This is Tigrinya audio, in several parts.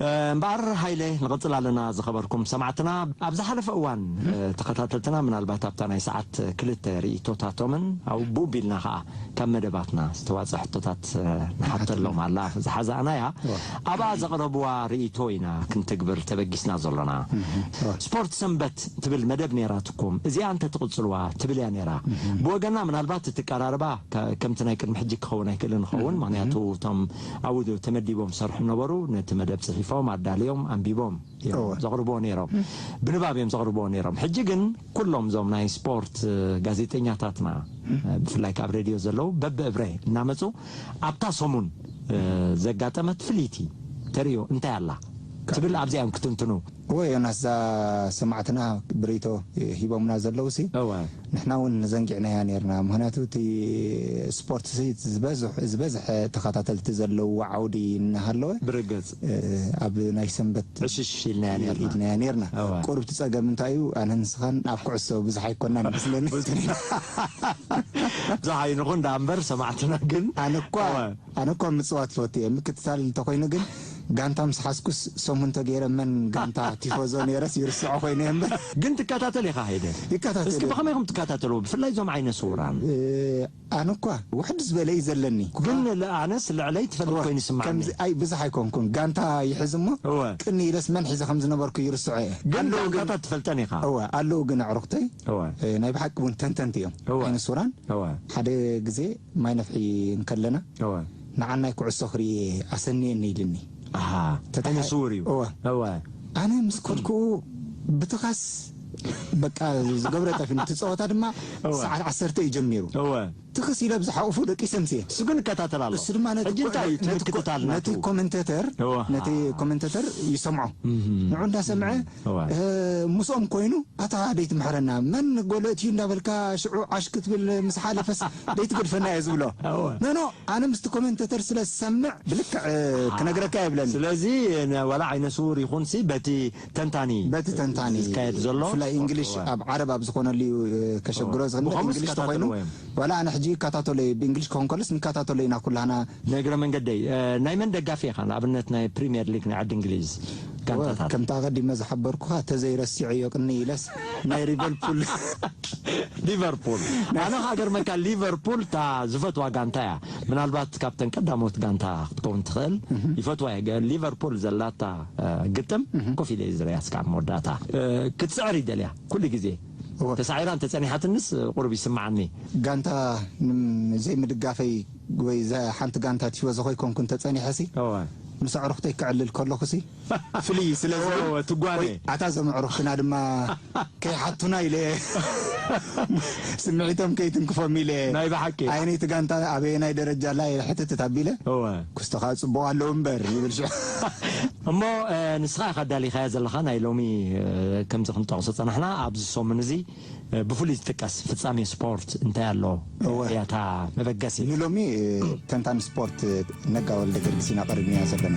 እምበኣር ሃይለ፣ ንቐጽል ኣለና። ዝኸበርኩም ሰማዕትና፣ ኣብ ዝሓለፈ እዋን ተኸታተልትና ምናልባት ኣብታ ናይ ሰዓት ክልተ ርእይቶታቶምን ኣብኡ ቢልና ኸዓ ካብ መደባትና ዝተዋጽአ ሕቶታት ንሓተሎም ኣላ ዝሓዛእናያ። ኣብኣ ዘቕረብዋ ርእይቶ ኢና ክንትግብር ተበጊስና ዘሎና። ስፖርት ሰንበት ትብል መደብ ነይራትኩም፣ እዚኣ እንተ ትቕጽልዋ ትብል እያ ነይራ። ብወገና ምናልባት እቲ ቀራርባ ከምቲ ናይ ቅድሚ ሕጂ ክኸውን ኣይክእልን ይኸውን። ምክንያቱ እቶም ኣብኡ ተመዲቦም ዝሰርሑ ነበሩ፣ ነቲ መደብ ጽሒፎም ኣዳልዮም ኣንቢቦም እዮም ዘቕርብዎ ነይሮም። ብንባብ እዮም ዘቕርብዎ ነይሮም። ሕጂ ግን ኩሎም እዞም ናይ ስፖርት ጋዜጠኛታትና፣ ብፍላይ ካብ ሬድዮ ዘለዉ፣ በብእብረ እናመጹ ኣብታ ሰሙን ዘጋጠመት ፍልይቲ ተርእዮ እንታይ ኣላ ትብል ኣብዚኣ እዮም ክትንትኑ። እወ ዮናስ፣ እዛ ሰማዕትና ብርእይቶ ሂቦምና ዘለዉ ሲ፣ እወ። ንሕና እውን ዘንጊዕናያ ነይርና። ምክንያቱ እቲ ስፖርት ሲ ዝበዝሕ-፣ ዝበዝሐ ተኸታተልቲ ዘለዎ ዓውዲ እናሃለወ፣ ብርግጽ። እ፣ ኣብ ናይ ሰንበት ዕሽሽ ኢልናያ ነይርና። ኢልናያ ነይርና። እወ። ቁሩብ እቲ ጸገም እንታይ እዩ? ኣነን ንስኻን ኣብ ኩዕሶ ብዙሕ ኣይኮናን ይመስለኒ። ብዙሕ ኣይንኹን ደኣ እምበር ሰማዕትና ግን ኣነ እኳ እወ። ኣነ እኳ ምጽዋት ፈቱ እየ። ምክትታል እንተኾይኑ ግን፣ ጋንታ ምስ ሓዝኩስ ሰሙን ተገይረ መን ጋንታ ቲፎዞ ነይረስ ይርስዖ ኮይነ እየ እምበር። ግን ትከታተል ኢኻ ሄደ። ይከታተል እስኪ እየ። ብኸመይ ኢኹም ትከታተልዎ? ብፍላይ እዞም ዓይነ ስውራን። እ፣ ኣነ እኳ ውሕድ ዝበለ እዩ ዘለኒ። ግን ል-፣ ኣነስ ልዕለይ ትፈልጥ እወ፣ ኮይኑ ይስምዓኒ። ከምዚ፣ ኣይ፣ ብዙሕ ኣይኮንኩን። ጋንታ ይሕዝ እሞ፣ እወ። ቅኒ ኢለስ መን ሒዘ ከም ዝነበርኩ ይርስዖ እየ። ግን ኣለዉ ግን ጋንታታት ትፈልጠን ኢኻ። እወ፣ ኣለዉ ግን ኣዕሩኽተይ፣ እወ። እ፣ ናይ ብሓቂ እውን ተንተንቲ እዮም። እወ። ዓይነ ስውራን። እወ። ሓደ ግዜ ማይ ነፍሒ እንከለና፣ እወ። ንዓናይ ኩዕሶ ክርኢ ኣሰንየኒ ኢልኒ። ኣሃ፣ ተታሒ-፣ ዓይነ ስውር እዩ። እወ። እወ። ኣነ ምስ ከድኩ ብትኻስ በቃ ዝገብረ ጠፊኒ። እቲ ጸወታ ድማ እወ። ሰዓት ዓሰርተ እዩ ጀሚሩ። እወ። ትኽስ ኢለ ብዝሓቑፉ ደቂሰ ምጽየ። እሱ ግን ይከታተል ኣሎ። እሱ ድማ ነቲ ሕጂ ኮ-፣ እንታይ እዩ ነቲ ኮ-፣ ምክትታል ነቲ ናቱ? ኮመንተተር፣ እወ። ነቲ ኮመንተተር ይሰምዖ። እህ። ንዑ እንዳሰምዐ፣ እወ። እ፣ ምስኦም ኮይኑ ኣታ ደይትምሕረና፣ መን ጎሎ እትዩ እንዳበልካ ሽዑ ዓሽ ክትብል ምስ ሓለፈስ ደይትገድፈና እየ ዝብሎ። እወ። ኖ፣ ኖ፣ ኣነ ምስቲ ኮሜንተተር ስለ ዝሰምዕ ብልክዕ፣ እ፣ ክነግረካ የብለኒ። ስለዚ ነ-፣ ዋላ ዓይነ ስውር ይኹን ሲ በቲ ተንታኒ በቲ ተንታኒ ዝካየድ ዘሎ ብፍላይ ስፖርት፣ እንግሊሽ እወ። ኣብ ዓረብ ኣብ ዝኾነሉ እዩ፣ እ፣ ከሸግሮ እወ። ዝኽእል። ብኸምኡ እንግሊሽ ዝከታተልዎ ተኾይኑ፣ እዮም። ዋላ ኣነ ሕጂ ይከታተሎ እየ፣ ብእንግሊሽ ክኾን ከሎስ ንከታተሎ ኢና ኩላህና። ንእግረ መንገደይ፣ እ፣ ናይ መን ደጋፊ ኢኻ? ንኣብነት ናይ ፕሪምየር ሊግ ናይ ዓዲ እንግሊዝ እወ፣ ጋንታታት። ከምታ ኣቐዲመ ዝሓበርኩኻ፣ ተዘይረሲዐዮ ቅኒ ኢለስ ናይ ሊቨርፑል። ሊቨርፑል። ኣነ ኸኣ ገርመካ፣ ሊቨርፑል እታ ዝፈትዋ ጋንታ እያ። ምናልባት ካብተን ቀዳሞት ጋንታ ክትከውን ትኽእል። እህ። ይፈትዋ እየ። ገ-፣ ሊቨርፑል ዘላታ፣ እ፣ ግጥም እህ። ኮፍ ኢለ እየ ዝርእያ እስካብ መወዳእታ። እ፣ ክትስዕር ይደልያ ኩሉ ግዜ። እወ። ተሳዒራ እንተጸኒሓትንስ ቁሩብ ይስምዓኒ። ጋንታ ንም-፣ ዘይምድጋፈይ ወይ ዘ-፣ ሓንቲ ጋንታ ቲፎዞ ኮይኮንኩ እንተጸኒሐሲ፣ እወ። ምስ ኣዕሩኽተይ ክዕልል ከለኹሲ፣ ፍልይ ስለ ዝብል፣ እወ፣ ትጓነ። ወይ ኣታ እዞም ኣዕሩኽትና ድማ ከይሓቱና ኢለ፣ ስምዒቶም ከይትንክፎም ኢለ፣ ናይ ብሓቂ። ኣየነይቲ ጋንታ ኣበየናይ ደረጃ ኣላ ኢለ ሕትትት ኣቢለ፣ እወ። ክስቶ ኸኣ ጽቡቕ ኣለዉ እምበር ይብል ሽዑ። እሞ፣ እ፣ ንስኻ ኢኻ ኣዳሊኻያ ዘለኻ ናይ ሎሚ፣ እ፣ ከምዚ ክንጠቕሶ ጸናሕና፣ ኣብዚ ሰሙን እዚ፣ እ፣ ብፍሉይ ዝጥቀስ ፍጻሜ ስፖርት እንታይ ኣሎ? እወ። እያ እታ መበገሲ። ንሎሚ፣ እ፣ ተንታኒ ስፖርት ነጋ ወልደ ጊዮርጊስ ኢና ቀሪብናዮ ዘለና።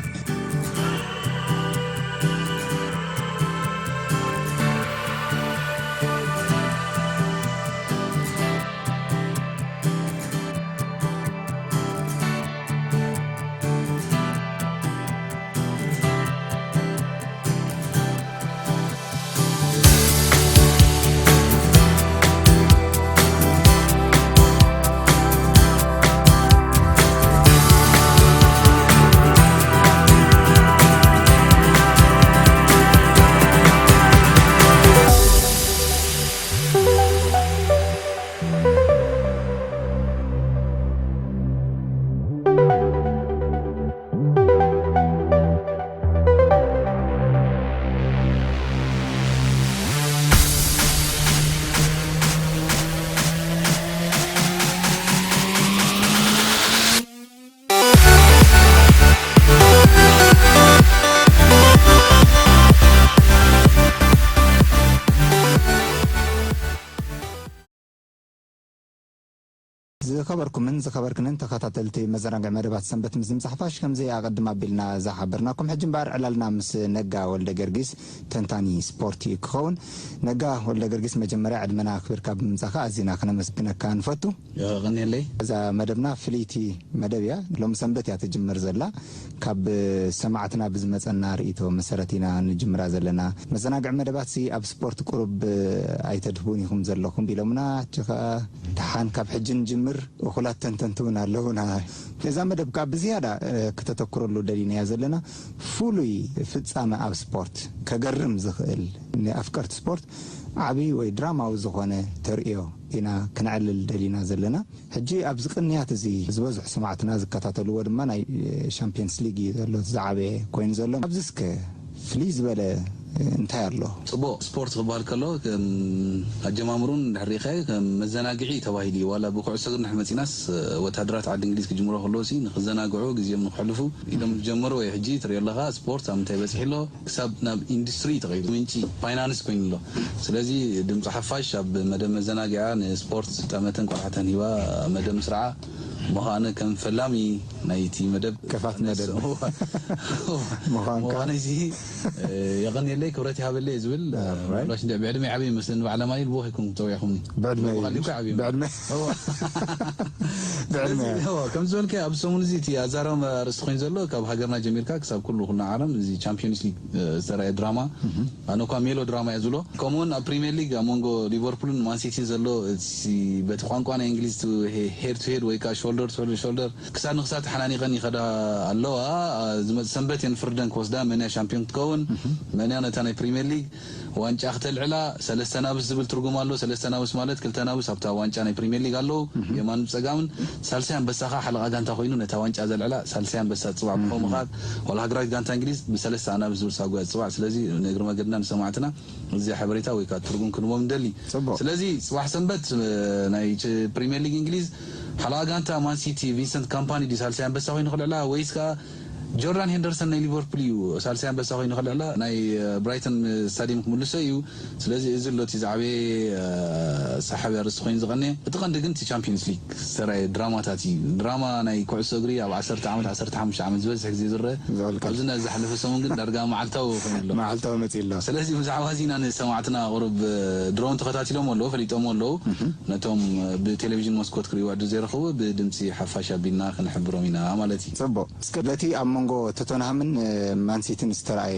ዝኸበርኩምን ዝኸበርክንን ተኸታተልቲ መዘናግዒ መደባት ሰንበት ምስ ድምፂ ሓፋሽ፣ ከምዚ ኣቐድም ኣቢልና ዝሓበርናኩም፣ ሕጂ እምበኣር ዕላልና ምስ ነጋ ወልደ ገርጊስ ተንታኒ ስፖርት እዩ ክኸውን። ነጋ ወልደ ገርጊስ፣ መጀመርያ ዕድመና ኣኽቢርካ ብምምጻኻ ኣዚና ክነመስግነካ ንፈቱ። የቐንየለይ። እዛ መደብና ፍልይቲ መደብ እያ። ሎም ሰንበት እያ ትጅምር ዘላ። ካብ ሰማዕትና ብዝመጸና ርእይቶ መሰረት ኢና ንጅምራ ዘለና። መዘናግዒ መደባትሲ ኣብ ስፖርት ቁሩብ ኣይተድህቡን ኢኹም ዘለኹም ቢሎምና፣ ሕጂ ኸኣ ደሓን ካብ ሕጂ ንጅምር፣ እኹላት ተንተንቲ እውን ኣለዉና። እዛ መደብ ከኣ ብዝያዳ፣ እ፣ ከተተኩረሉ ደሊናያ ዘለና ፍሉይ ፍጻመ ኣብ ስፖርት፣ ከገርም ዝኽእል፣ ንኣፍቀርቲ ስፖርት ዓቢ ወይ ድራማዊ ዝኾነ ተርእዮ ኢና ክነዕልል ደሊና ዘለና። ሕጂ ኣብዚ ቅንያት እዚ ዝበዝሑ ሰማዕትና ዝከታተልዎ ድማ ናይ፣ እ፣ ሻምፒየንስ ሊግ እዩ ዘሎ፣ እቲ ዝዓበየ ኮይኑ ዘሎ። ኣብዚ እስከ ፍልይ ዝበለ፣ እ፣ እንታይ ኣሎ? ጽቡቕ፣ ስፖርት ክበሃል ከሎ ከም ኣጀማምሩን እንድሕር ርኢኻዮ ከም መዘናግዒ ተባሂሉ እዩ። ዋላ ብኩዕሶ እግሪ እንድሕር መጺናስ፣ እ፣ ወተሃደራት ዓዲ እንግሊዝ ክጅምሮ ከለዉ ሲ ንኽዘናግዑ፣ ግዜኦም ንኽሕልፉ ኢሎም ዝጀመሩ ወይ ሕጂ ትሪኦ ኣለኻ ስፖርት ኣብ ምንታይ በጺሑ ኣሎ? ክሳብ ናብ ኢንዱስትሪ ተቐይሩ፣ ምንጪ ፋይናንስ ኮይኑ ኣሎ። ስለዚ ድምፂ ሓፋሽ ኣብ መደብ መዘናግዒ ንስፖርት ጠመተን ቆርሓተን ሂባ መደብ ምስርዓ እሞ ኸዓ ኣነ ከም ፈላሚ ናይቲ መደብ ከፋት መደብ። እዋ፣ እዋ። ምዃንካ። ምዃነይ እዚ፣ እ፣ የቐንየለይ፣ ክብረት ይሃበለይ ዝብል፣ እ፣ ኣራይ። ምናልባሽ እንደ ብዕድመ ዓብዪ መስለኒ፣ በዓል ኣማኑኤል ብኡ ከይኮንኩም ጸዊዕኹምኒ። ብዕድመ ብኡ እዩ። ካሊእ እኮ ዓብዪ እምበር። ብዕድመ። እዋ። ብዕድመ። ስለዚ፣ እዋ፣ ከም ዝበልካዮ፣ ኣብ ሰሙን እዚ እቲ ኣዛራቢ ኣርእስቲ ኮይኑ ዘሎ፣ ካብ ሃገርና ጀሚርካ ክሳብ ኩሉ፣ ኩሉ ዓለም፣ እዚ ቻምፒዮንስ ሊግ፣ እ፣ ዝተራእየ ድራማ፣ ኣነ እኳ ሜሎ ድራማ እየ ዝብሎ። ከምኡውን ኣብ ፕሪምየር ሊግ ኣብ መንጎ ሊቨርፑልን ማንሲቲን ዘሎ፣ እቲ በቲ ቋንቋ ናይ እንግሊዝ፣ ሄድ ቱ ሄድ ወይ ከዓ ሾልደር ቱ ሾልደር፣ ክሳድ ንክሳድ ተሓናኒቐን ይኸዳ ኣለዋ። ዝመጽእ ሰንበት እየን ፍርደን ክወስዳ፣ መን እያ ሻምፒዮን ክትከውን፣ መን እያ ነታ ናይ ፕሪምየር ሊግ ዋንጫ ክተልዕላ። ሰለስተ ኣናብስ ዝብል ትርጉም ኣሎ። ሰለስተ ኣናብስ ማለት ክልተ ኣናብስ ኣብታ ዋንጫ ናይ ፕሪምየር ሊግ ኣለዉ፣ የማን ብጸጋምን። ሳልሳይ ኣንበሳ ኸኣ ሓለቓ ጋንታ ኮይኑ ነታ ዋንጫ ዘልዕላ ሳልሳይ ኣንበሳ ዝጽዋዕ። ብኸምኡ ኸኣ ዋላ ሃገራዊት ጋንታ እንግሊዝ ብሰለስተ ኣናብስ ዝብል ሳጓ እያ ትጽዋዕ። ስለዚ ንእግሪ መገድና ንሰማዕትና እዚ ሓበሬታ ወይ ከዓ ትርጉም ክንቦም ንደሊ። ጽቡቕ። ስለዚ ጽባሕ ሰንበት፣ እ፣ ናይ ች-፣ ፕሪምየር ሊግ እንግሊዝ ሓለቓ ጋንታ ማን ሲቲ ቪንሰንት ካምፓኒ ድዩ ሳልሳይ ኣንበሳ ኮይኑ ክልዕላ፣ ወይስ ከኣ ጆርዳን ሄንደርሰን ናይ ሊቨርፑል እዩ ሳልሳይ ኣንበሳ ኮይኑ ክልዕላ፣ ናይ፣ እ፣ ብራይተን ስታዲየም ክምልሶ እዩ። ስለዚ እዚ ኣሎ እቲ ዝዓበየ፣ እ፣ ሰሓቢ ኣርእስቲ ኮይኑ ዝቐነየ። እቲ ቀንዲ ግን እቲ ቻምፒዮንስ ሊግ ዝተራእየ ድራማታት እዩ። ድራማ ናይ ኩዕሶ እግሪ ኣብ ዓሰርተ ዓመት፣ ዓሰርተ ሓሙሽተ ዓመት ዝበዝሕ ግዜ ዝረአ። ዝቐልቀል። ኣብዚ ናይ ዝሓለፈ ሰሙን ግን ዳርጋ መዓልታዊ ኮይኑ ኣሎ። መዓልታዊ መጺኡ ኣሎ። ስለዚ ብዛዕባ እዚ ኢና ንሰማዕትና ቁሩብ፣ እ፣ ድሮን ተኸታቲሎም ኣለዉ፣ ፈሊጦም ኣለዉ። ነቶም፣ እ፣ ብቴሌቪዥን መስኮት ክርእይዋ ዕድል ዘይረኸቡ ብድምጺ ሓፋሽ ኣቢልና ክንሕብሮም ኢና ማለት እዩ። ጽቡቕ። እስከ በቲ ኣብ መንጎ ቶተንሃምን፣ እ፣ ማንሲቲን ዝተራእየ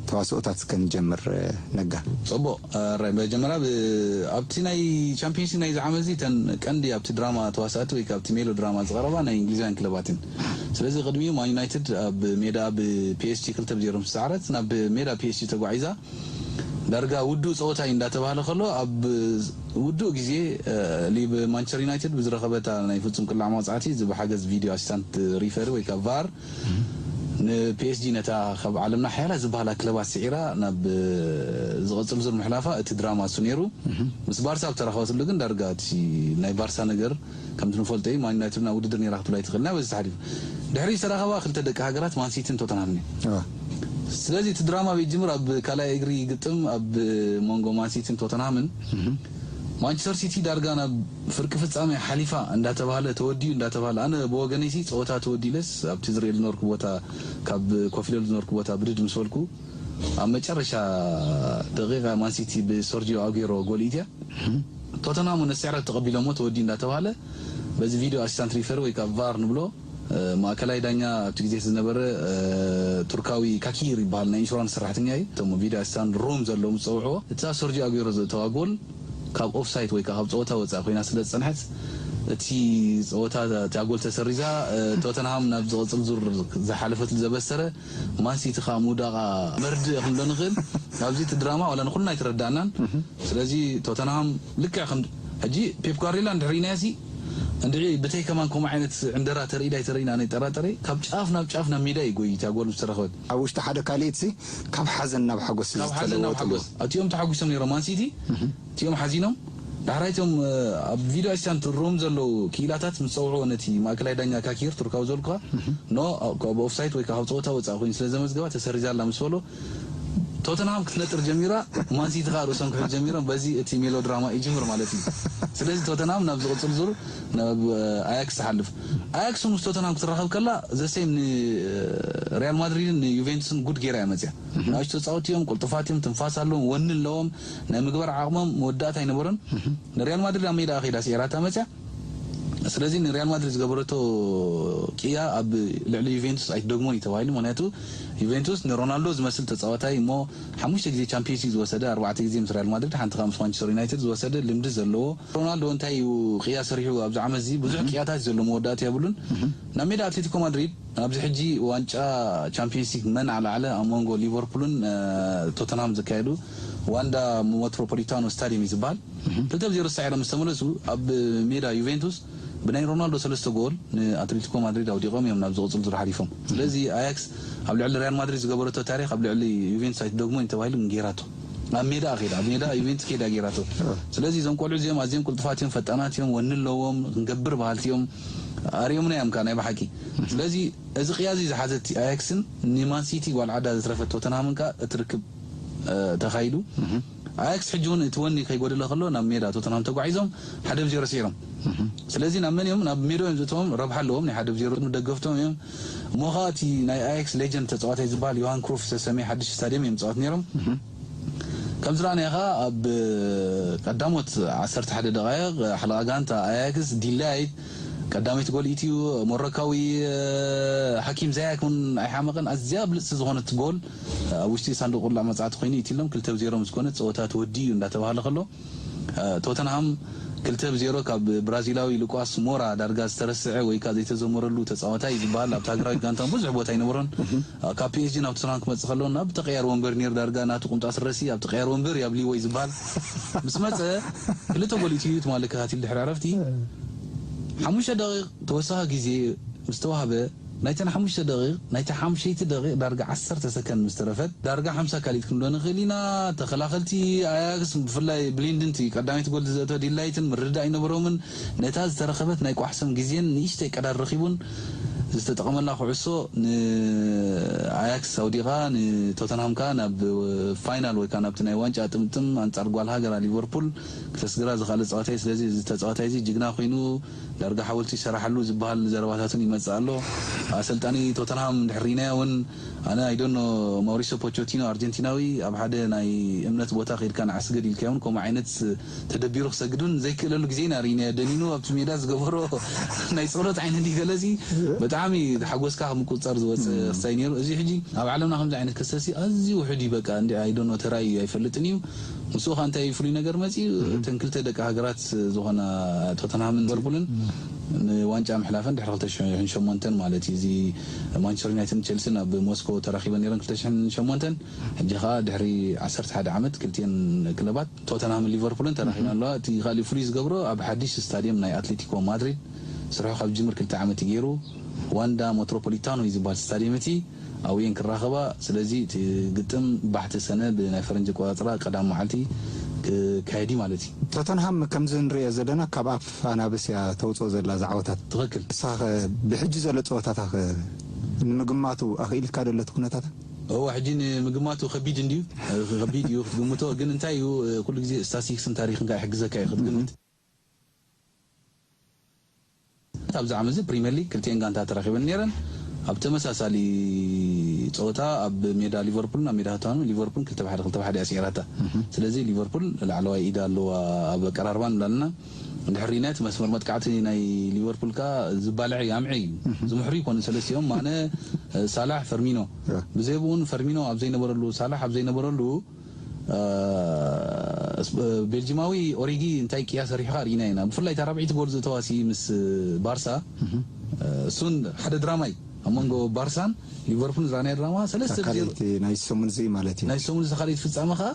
ተዋስኦታት እስከ ንጀምር፣ እ፣ ነጋ። ጽቡቕ። እ፣ ራይ፣ መጀመርያ ብ-፣ ኣብቲ ናይ ቻምፒዮንስ ሊግ ናይዚ ዓመት እዚ እተን ቀንዲ ኣብቲ ድራማ ተዋሳእቲ ወይ ከኣ ኣብቲ ሜሎ ድራማ ዝቐረባ ናይ እንግሊዛውያን ክለባት እየን። ስለዚ ቅድሚኡ ማን ዩናይትድ ኣብ ሜዳ ብፒኤስጂ ክልተ ብዜሮ ምስ ሰዓረት፣ ናብ ሜዳ ፒኤስጂ ተጓዒዛ፣ ዳርጋ ውዱእ ጸወታ እዩ እንዳተባህለ ከሎ፣ ኣብ ውዱእ ግዜ፣ እ፣ ሊብ ማንቸስተር ዩናይትድ ብዝረኸበታ ናይ ፍጹም ቅላዕ መቕጻዕቲ፣ እዚ ብሓገዝ ቪድዮ ኣሲስታንት ሪፈሪ ወይ ከኣ ቫር፣ ንፒኤስጂ፣ ነታ ካብ ዓለምና ሓያላት ዝበሃላ ክለባት ስዒራ ናብ ዝቐጽል ዙር ምሕላፋ፣ እቲ ድራማ እሱ ነይሩ። ምስ ባርሳ ኣብ ተራኸበትሉ ግን ዳርጋ እቲ ናይ ባርሳ ነገር ከምቲ ንፈልጦ እዩ። ማን ዩናይትድ ናብ ውድድር ነይራ ክትብላ ኣይትኽእልን እያ፣ በዚ ተሓሊፉ። ድሕሪ ዝተራኸባ ክልተ ደቂ ሃገራት ማንሲቲን ቶተንሃምን እዩ። እዋ። ስለዚ እቲ ድራማ ቤት ጅምር ኣብ ካልኣይ እግሪ ግጥም ኣብ መንጎ ማንሲቲን ቶተንሃምን፣ ማንቸስተር ሲቲ ዳርጋ ናብ ፍርቂ ፍጻሜ ሓሊፋ እንዳተባህለ፣ ተወዲኡ እንዳተባህለ፣ ኣነ ብወገነይሲ ጸወታ ተወዲኡ ኢለስ ኣብቲ ዝርእየሉ ዝነበርኩ ቦታ፣ ካብ ኮፍ ኢለሉ ዝነበርኩ ቦታ ብድድ ምስ በልኩ፣ ኣብ መጨረሻ ደቂቃ ማንሲቲ ብሰርጂዮ ኣጉዌሮ ጎል ኢትያ፣ ቶተንሃም እውን ስዕረት ተቐቢሎሞ ተወዲኡ እንዳተባህለ፣ በዚ ቪድዮ ኣሲስታንት ሪፈሪ ወይ ከዓ ቫር ንብሎ፣ እ፣ ማእከላይ ዳኛ ኣብቲ ግዜ ዝነበረ፣ እ፣ ቱርካዊ ካኪር ይበሃል፣ ናይ ኢንሹራንስ ሰራሕተኛ እዩ። እቶም ቪድዮ ኣሲስታንት ሩም ዘለዉ ምስ ጸውዕዎ፣ እታ ሰርጂዮ ኣጉዌሮ ዘእተዋ ጎል ካብ ኦፍሳይድ ወይ ከዓ ካብ ጸወታ ወጻኢ ኮይና ስለ ዝጸንሐት፣ እቲ ጸወታ፣ እታ ጎል ተሰሪዛ፣ እ፣ ቶተንሃም ናብ ዝቐጽል ዙር ዝሓለፈትሉ ዘበሰረ፣ ማን ሲቲ ከዓ ምውዳቓ መርድእ ክንብሎ ንኽእል። ኣብዚ እቲ ድራማ ዋላ ንኹልና ኣይተረዳእናን። ስለዚ ቶተንሃም ልክዕ ከም ሕጂ ፔፕ ጓርዲዮላ እንድሕር ርኢናዮ ሲ፣ እንድዒ ብተይ ከማን ከምኡ ዓይነት ዕንደራ ተርኢ ዳይ ተርእይና፣ ኣነ ይጠራጠረ። ካብ ጫፍ ናብ ጫፍ ናብ ሜዳ እዩ ጎይታ ጎል ምስ ተረኸበት። ኣብ ውሽጢ ሓደ ካልኢት ሲ፣ ካብ ሓዘን ናብ ሓጎስ ካብ ሓዘን ናብ ዝተለወጥሉ። ሓጎስ። እቲኦም ተሓጒሶም ነይሮም ማን ሲቲ፣ እቲኦም ሓዚኖም። ዳሕራይ እቲኦም፣ እ፣ ኣብ ቪድዮ ኣሲስታንት ሩም ዘለዉ ክኢላታት ምስ ጸውዕዎ ነቲ ማእከላይ ዳኛ ካኪር ቱርካዊ ዘልኩኻ፣ ኖ፣ ካብ ኦፍሳይድ ወይ ካብ ጸወታ ወጻኢ ኮይኑ ስለ ዘመዝገባ ተሰሪዛ ኣላ ምስ በሎ፣ ቶተንሃም ክትነጥር ጀሚራ፣ ማንሲቲ ከዓ ርእሶም ክሕዝ ጀሚሮም። በዚ እቲ ሜሎድራማ ይጅምር ማለት እዩ። ስለዚ ቶተንሃም ናብ ዝቕፅል ዙር ናብ ኣያክስ ትሓልፍ። ኣያክስ ምስ ቶተንሃም ክትራኸብ ከላ ዘሴም ንሪያል ማድሪድን ንዩቬንቱስን ጉድ ገይራ እያ መፅያ። ንኣሽቱ ተፃወቲ እዮም፣ ቅልጡፋት እዮም፣ ትንፋስ ኣለዎም፣ ወኒ ኣለዎም፣ ናይ ምግባር ዓቕሞም መወዳእታ ኣይነበሮን። ንሪያል ማድሪድ ኣብ ሜዳ ከይዳ ስዒራታ መፅያ። ስለዚ ንሪያል ማድሪድ ዝገበረቶ ቅያ ኣብ ልዕሊ ዩቬንቱስ ኣይትደግሞን እዩ ተባሂሉ። ምክንያቱ ዩቬንቱስ ንሮናልዶ ዝመስል ተፃዋታይ እሞ ሓሙሽተ ግዜ ቻምፒየንስ ሊግ ዝወሰደ፣ ኣርባዕተ ግዜ ምስ ሪያል ማድሪድ፣ ሓንቲ ከዓ ምስ ማንቸስተር ዩናይትድ ዝወሰደ ልምዲ ዘለዎ ሮናልዶ እንታይ እዩ ቅያ ሰሪሑ ኣብዚ ዓመት እዚ? ብዙሕ ቅያታት ዘሎ መወዳእታ የብሉን። ናብ ሜዳ ኣትሌቲኮ ማድሪድ ኣብዚ ሕጂ ዋንጫ ቻምፒየንስ ሊግ መን ኣለዓለ ኣብ መንጎ ሊቨርፑልን ቶተንሃም ዘካየዱ ዋንዳ ሞትሮፖሊታኖ ስታዲየም እዩ ዝበሃል። ክልተ ብ ዜሮ ተሳዒሮም ምስ ተመለሱ ኣብ ሜዳ ዩቬንቱስ ብናይ ሮናልዶ ሰለስተ ጎል ንኣትሌቲኮ ማድሪድ ኣውዲቖም እዮም ናብ ዝቕፅል ዙር ሓሊፎም። ስለዚ ኣያክስ ኣብ ልዕሊ ሪያል ማድሪድ ዝገበረቶ ታሪክ ኣብ ልዕሊ ዩቬንቱስ ኣይትደግሞን ተባሂሉ ግን ገይራቶ። ኣብ ሜዳ ከይዳ ኣብ ሜዳ ዩቬንቱስ ከይዳ ገይራቶ። ስለዚ እዞም ቆልዑ እዚኦም ኣዝዮም ቅልጡፋት እዮም፣ ፈጣናት እዮም፣ ወኒ ኣለዎም፣ ክንገብር በሃልቲ እዮም። ኣርዮምና እዮም ከኣ ናይ ብሓቂ። ስለዚ እዚ ቅያ እዚ ዝሓዘት ኣያክስን ንማን ሲቲ ጓል ዓዳ ዘትረፈት ቶተንሃምን ከኣ እቲ ርክብ ተኻይዱ። ኣያክስ ሕጂ እውን እቲ ወኒ ከይጎደለ ከሎ ናብ ሜዳ ቶተንሃም ተጓዒዞም ሓደ ብ ዜሮ ስዒሮም። ስለዚ ናብ መን እዮም ናብ ሜዳ እዮም ዝእተዎም፣ ረብሓ ኣለዎም። ናይ ሓደ ብ ዜሮ ደገፍቶም እዮም። እሞ ኸኣ እቲ ናይ ኣያክስ ሌጀንድ ተጻዋታይ ዝበሃል ዮሃን ክሩፍ ዝተሰምየ ሓድሽ ስታድዮም እዮም ዝጻወት ነይሮም። ከም ዝረኣናዮ ኸኣ ኣብ ቀዳሞት ዓሰርተ ሓደ ደቓይቕ ሓለቓ ጋንታ ኣያክስ ዲላይት ቀዳመይቲ ጎል ኢትዩ። ሞሮካዊ ሓኪም ዛያክ እውን ኣይሓመቐን። ኣዝያ ብልጽቲ ዝኾነት ጎል ኣብ ውሽጢ ሳንዱቕ ቁላዕ መጻዕቲ ኮይኑ ኢትሎም ክልተ ብ ዜሮ ምስ ኮነ ጸወታ ተወዲኡ እንዳተባሃለ ከሎ ቶተንሃም ክልተ ብ ዜሮ ካብ ብራዚላዊ ሉቃስ ሞራ ዳርጋ ዝተረስዐ ወይ ከዓ ዘይተዘመረሉ ተጻዋታይ ዝበሃል ኣብቲ ሃገራዊት ጋንታ ብዙሕ ቦታ ኣይነበሮን። ካብ ፒ ኤስ ጂ ናብ ቶተንሃም ክመጽእ ከሎ ናብ ተቀያሪ ወንበር ነይሩ ዳርጋ ናቱ ቁምጣ ስረሲ ኣብ ተቀያሪ ወንበር ያብልዎ እዩ ዝበሃል። ምስ መጸ ክልተ ጎል ኢትዩ ትማሊ ከታቲል ድሕሪ ዕረፍቲ ሓሙሽተ ደቂቕ ተወሳኺ ግዜ ምስ ተዋህበ ናይተን ሓሙሽተ ደቂቕ ናይታ ሓምሸይቲ ደቂቕ ዳርጋ ዓሰርተ ሰከንድ ምስ ተረፈት ዳርጋ ሓምሳ ካልኢት ክንብሎ ንኽእል ኢና። ተኸላኸልቲ ኣያክስ ብፍላይ ብሊንድንቲ ቀዳመይቲ ጎል ዘእተወ ዲላይትን ምርድዳእ ኣይነበሮምን። ነታ ዝተረኸበት ናይ ቋሕሰም ግዜን ንእሽተይ ቀዳር ረኺቡን ዝተጠቐመላ ኩዕሶ ንኣያክስ ኣውዲቓ ንቶተንሃም ከኣ ናብ ፋይናል ወይ ከዓ ናብቲ ናይ ዋንጫ ጥምጥም ኣንጻር ጓል ሃገራ ሊቨርፑል ክተስግራ ዝኽኣለ ተጻዋታይ። ስለዚ እዚ ተጻዋታይ እዚ ጅግና ኮይኑ ዳርጋ ሓወልቲ ይሰራሓሉ ዝበሃል ዘረባታትን ይመጽእ ኣሎ። ኣሰልጣኒ ቶተንሃም እንድሕር ሪኢናዮ እውን ኣነ ኣይዶኖ ማውሪሶ ፖቾቲኖ ኣርጀንቲናዊ ኣብ ሓደ ናይ እምነት ቦታ ከይድካ ንዓ ስገድ ኢልካዮ እውን ከምኡ ዓይነት ተደቢሩ ክሰግድ እውን ዘይክእለሉ ግዜ ኢና ሪኢናዮ። ደኒኑ ኣብቲ ሜዳ ዝገበሮ ናይ ጸሎት ዓይነት እዩ ገለጺ ብጣዕሚ ሓጎስካ ምቁጽጻር ዝወጽእ ክስታይ ነይሩ። እዚ ሕጂ ኣብ ዓለምና ከምዚ ዓይነት ክስተሲ ኣዝዩ ውሑድ እዩ። በቃ እንዲ ኣይዶኖ ተራእዩ ኣይፈልጥን እዩ። ምስኡ ከ እንታይ ፍሉይ ነገር መፂኡ? እተን ክልተ ደቂ ሃገራት ዝኾና ቶተንሃምን ሊቨርፑልን ንዋንጫ ምሕላፈን ድሕሪ ክልተ ሽሕን ሸሞንተን ማለት እዩ። እዚ ማንቸስተር ዩናይትድን ቸልሲን ኣብ ሞስኮ ተራኺበን ነይረን ክልተ ሽሕን ሸሞንተን። ሕጂ ከዓ ድሕሪ ዓሰርተ ሓደ ዓመት ክልቲኤን ክለባት ቶተንሃምን ሊቨርፑልን ተራኺበን ኣለዋ። እቲ ካሊእ ፍሉይ ዝገብሮ ኣብ ሓድሽ ስታድየም ናይ ኣትሌቲኮ ማድሪድ ስርሑ ካብ ዝጅምር ክልተ ዓመት እዩ ገይሩ። ዋንዳ ሞትሮፖሊታኖ እዩ ዝበሃል ስታድየም እቲ ኣብኡ እየን ክራኸባ። ስለዚ እቲ ግጥም ባሕቲ ሰነ ብናይ ፈረንጂ ኣቆጻጽራ ቀዳም መዓልቲ ክካየድ እዩ ማለት እዩ። ቶተንሃም ከምዚ ንሪኦ ዘለና ካብ ኣፍ ኣናብስ እያ ተውፅኦ ዘላ እዛ ዓወታት። ትኽክል። ንስኻ ኸ ብሕጂ ዘሎ ፀወታታ ኸ ንምግማቱ ኣኽኢልካ ዶ ኣሎ እቲ ኩነታት? እወ ሕጂ ንምግማቱ ከቢድ እንድዩ። ከቢድ እዩ ክትግምቶ። ግን እንታይ እዩ ኩሉ ግዜ ስታስቲክስን ታሪኽን ከዓ ይሕግዘካ እዩ ክትግምት። ኣብዛ ዓመት እዚ ፕሪምየር ሊግ ክልቲኤን ጋንታ ተራኺበን ነይረን። ኣብ ተመሳሳሊ ፀወታ ኣብ ሜዳ ሊቨርፑልን ኣብ ሜዳ ቶተንሃም ሊቨርፑል ክልተ ብሓደ ክልተ ብሓደ እያ ስዒራታ። ስለዚ ሊቨርፑል ላዕለዋይ ኢድ ኣለዋ ኣብ ኣቀራርባ ንብላ ኣለና። እንድሕር ሪኢናዮ እቲ መስመር መጥቃዕቲ ናይ ሊቨርፑል ከኣ ዝባልዕ እዩ፣ ኣምዒ እዩ። ዝምሕሩ ይኮኑ ሰለስቲኦም ማነ፣ ሳላሕ፣ ፈርሚኖ። ብዘይ ብኡን ፈርሚኖ ኣብ ዘይነበረሉ ሳላሕ ኣብ ዘይነበረሉ ቤልጂማዊ ኦሪጊ እንታይ ቅያ ሰሪሑ ሪኢና ኢና። ብፍላይ እታ ራብዒቲ ጎል ዝተዋሲ ምስ ባርሳ እሱን ሓደ ድራማ እዩ ኣብ መንጎ ባርሳን ሊቨርፑልን ዝራእናዮ ድራማ ሰለስተ ዜሮ። ናይ ሰሙን እዚ ማለት እዩ። ናይ ሰሙን እዚ ካልኣይቲ ፍጻመ ከዓ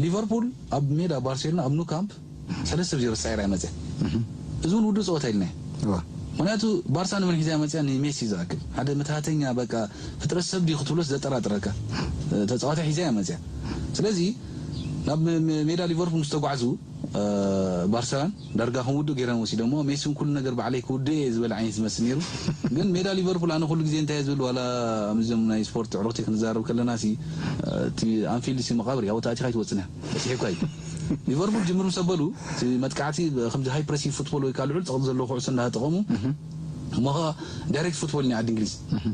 ሊቨርፑል ኣብ ሜዳ ባርሴሎና ኣብ ኑ ካምፕ ሰለስተ ብ ዜሮ ተሳዒራ እያ መፅያ። እዚ እውን ውዱእ ፀወታ ኢልናዮ። ምክንያቱ ባርሳ ንመን ሒዛ እያ መፅያ? ንሜሲ ዝኣክል ሓደ መትሃተኛ በቃ ፍጥረት ሰብ ድዩ ክትብሎስ ዘጠራጥረካ ተፃዋታይ ሒዛ እያ መፅያ። ስለዚ ናብ ሜ- ሜዳ ሊቨርፑል ምስ ተጓዕዙ፣ ባርሳውያን ዳርጋ ከም ውዱእ ገይሮም ወሲዶሞ። ሜሲ እውን ኩሉ ነገር ባዕለይ ክውድእ እየ ዝበለ ዓይነት ዝመስል ነይሩ። ግን ሜዳ ሊቨርፑል፣ ኣነ ኩሉ ግዜ እንታይ እየ ዝብል፣ ዋላ ምስዞም ናይ ስፖርት ዕሩኽቲ ክንዛረብ ከለና ሲ፣ እቲ ኣንፊልድ ሲ መቓብር እያ፣ ወታ ኣቲኻ ኣይትወፅን እያ፣ በፂሕኳ እዩ። ሊቨርፑል ጅምር ምስ ኣበሉ፣ እቲ መጥቃዕቲ ከምዚ ሃይ ፕሬሲንግ ፉትቦል ወይ ከዓ ልዑል ፀቕጢ ዘለዎ ኩዕሶ እንዳተጠቐሙ፣ እሞ ከዓ ዳይሬክት ፉትቦል ናይ ዓዲ እንግሊዝ፣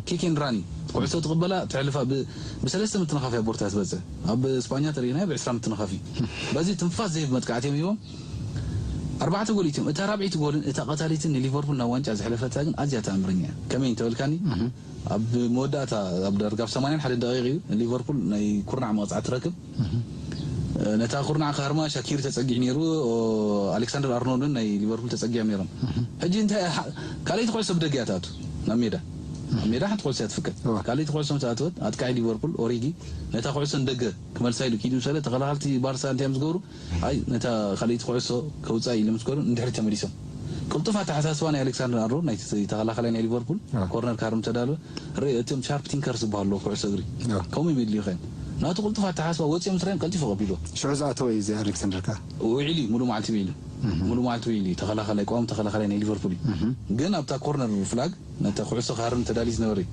ኪክ ኤንድ ራኒ፣ ኩዕሶ ትቕበላ፣ ተሕልፋ፣ ብ- ብሰለስተ ምትንኻፍ እያ ቦርታ ትበፅሕ። ኣብ ስፓኛ ተሪኢና ብዕስራ ምትንኻፍ እዩ። በዚ ትንፋስ ዘይብ መጥቃዕቲ እዮም ሂቦም፣ ኣርባዕተ ጎል እትዮም። እታ ራብዒቲ ጎልን እታ ቀታሊትን ንሊቨርፑል ናብ ዋንጫ ዘሕለፈታ ግን ኣዝያ ተኣምረኛ እያ። ከመይ እንተበልካኒ፣ ኣብ መወዳእታ፣ ኣብ ዳርጋ ኣብ ሰማንያን ሓደን ደቂቕ እዩ፣ ሊቨርፑል ናይ ኩርናዕ መቕጻዕቲ ትረክብ። ነታ ኩርናዕ ክሃርማ ሻኪሪ ተጸጊዑ ነይሩ፣ ኣሌክሳንደር ኣርኖልድን ናይ ሊቨርፑል ተጸጊዖም ነይሮም። ሕጂ እንታይ፣ ካልኣይቲ ኩዕሶ ብደገ እያ ትኣቱ ናብ ሜዳ። ኣብ ሜዳ ሓንቲ ኩዕሶ እያ ትፍቀድ። ካልኣይቲ ኩዕሶ ምስ ኣተወት፣ ኣጥቃዒ ሊቨርፑል ኦሪጊ ነታ ኩዕሶ ንደገ ክመልሳ ኢሉ ኪዱ ምስ በለ፣ ተኸላኸልቲ ባርሳ እንታይ እዮም ዝገብሩ? ኣይ፣ ነታ ካልኣይቲ ኩዕሶ ከውፅኣ ኢሎም ምስ ገሩ፣ ንድሕሪት ተመሊሶም። ቅልጡፍ ኣተሓሳስባ ናይ ኣሌክሳንደር ኣርኖልድ፣ ናይ ተኸላኸላይ ናይ ሊቨርፑል፣ ኮርነር ክሃርም ተዳለወ። ርእ፣ እቶም ሻርፕ ቲንከርስ ዝበሃሉ ኣለዉ ኩዕሶ እግሪ። ከምኡ ይመድልዩ ኸን። ናቱ ቅልጡፍ ኣተሓሳስባ ወፂኦም ምስ ረኣዮም ቀልጢፉ ቀቢልዎ። ሽዑ ዝኣተወ እዩ እዚ ኣሌክሳንደር ከኣ። ውዒሉ እዩ፣ ሙሉእ መዓልቲ ውዒሉ እዩ። ሙሉእ መዓልቲ ውዒሉ እዩ። ተኸላኸላይ፣ ቀዋሚ ተኸላኸላይ ናይ ሊቨርፑል እዩ። ግን ኣብታ ኮርነር ፍላግ ነታ ኩዕሶ ክሃርም ተዳልዩ ዝነበረ እዩ።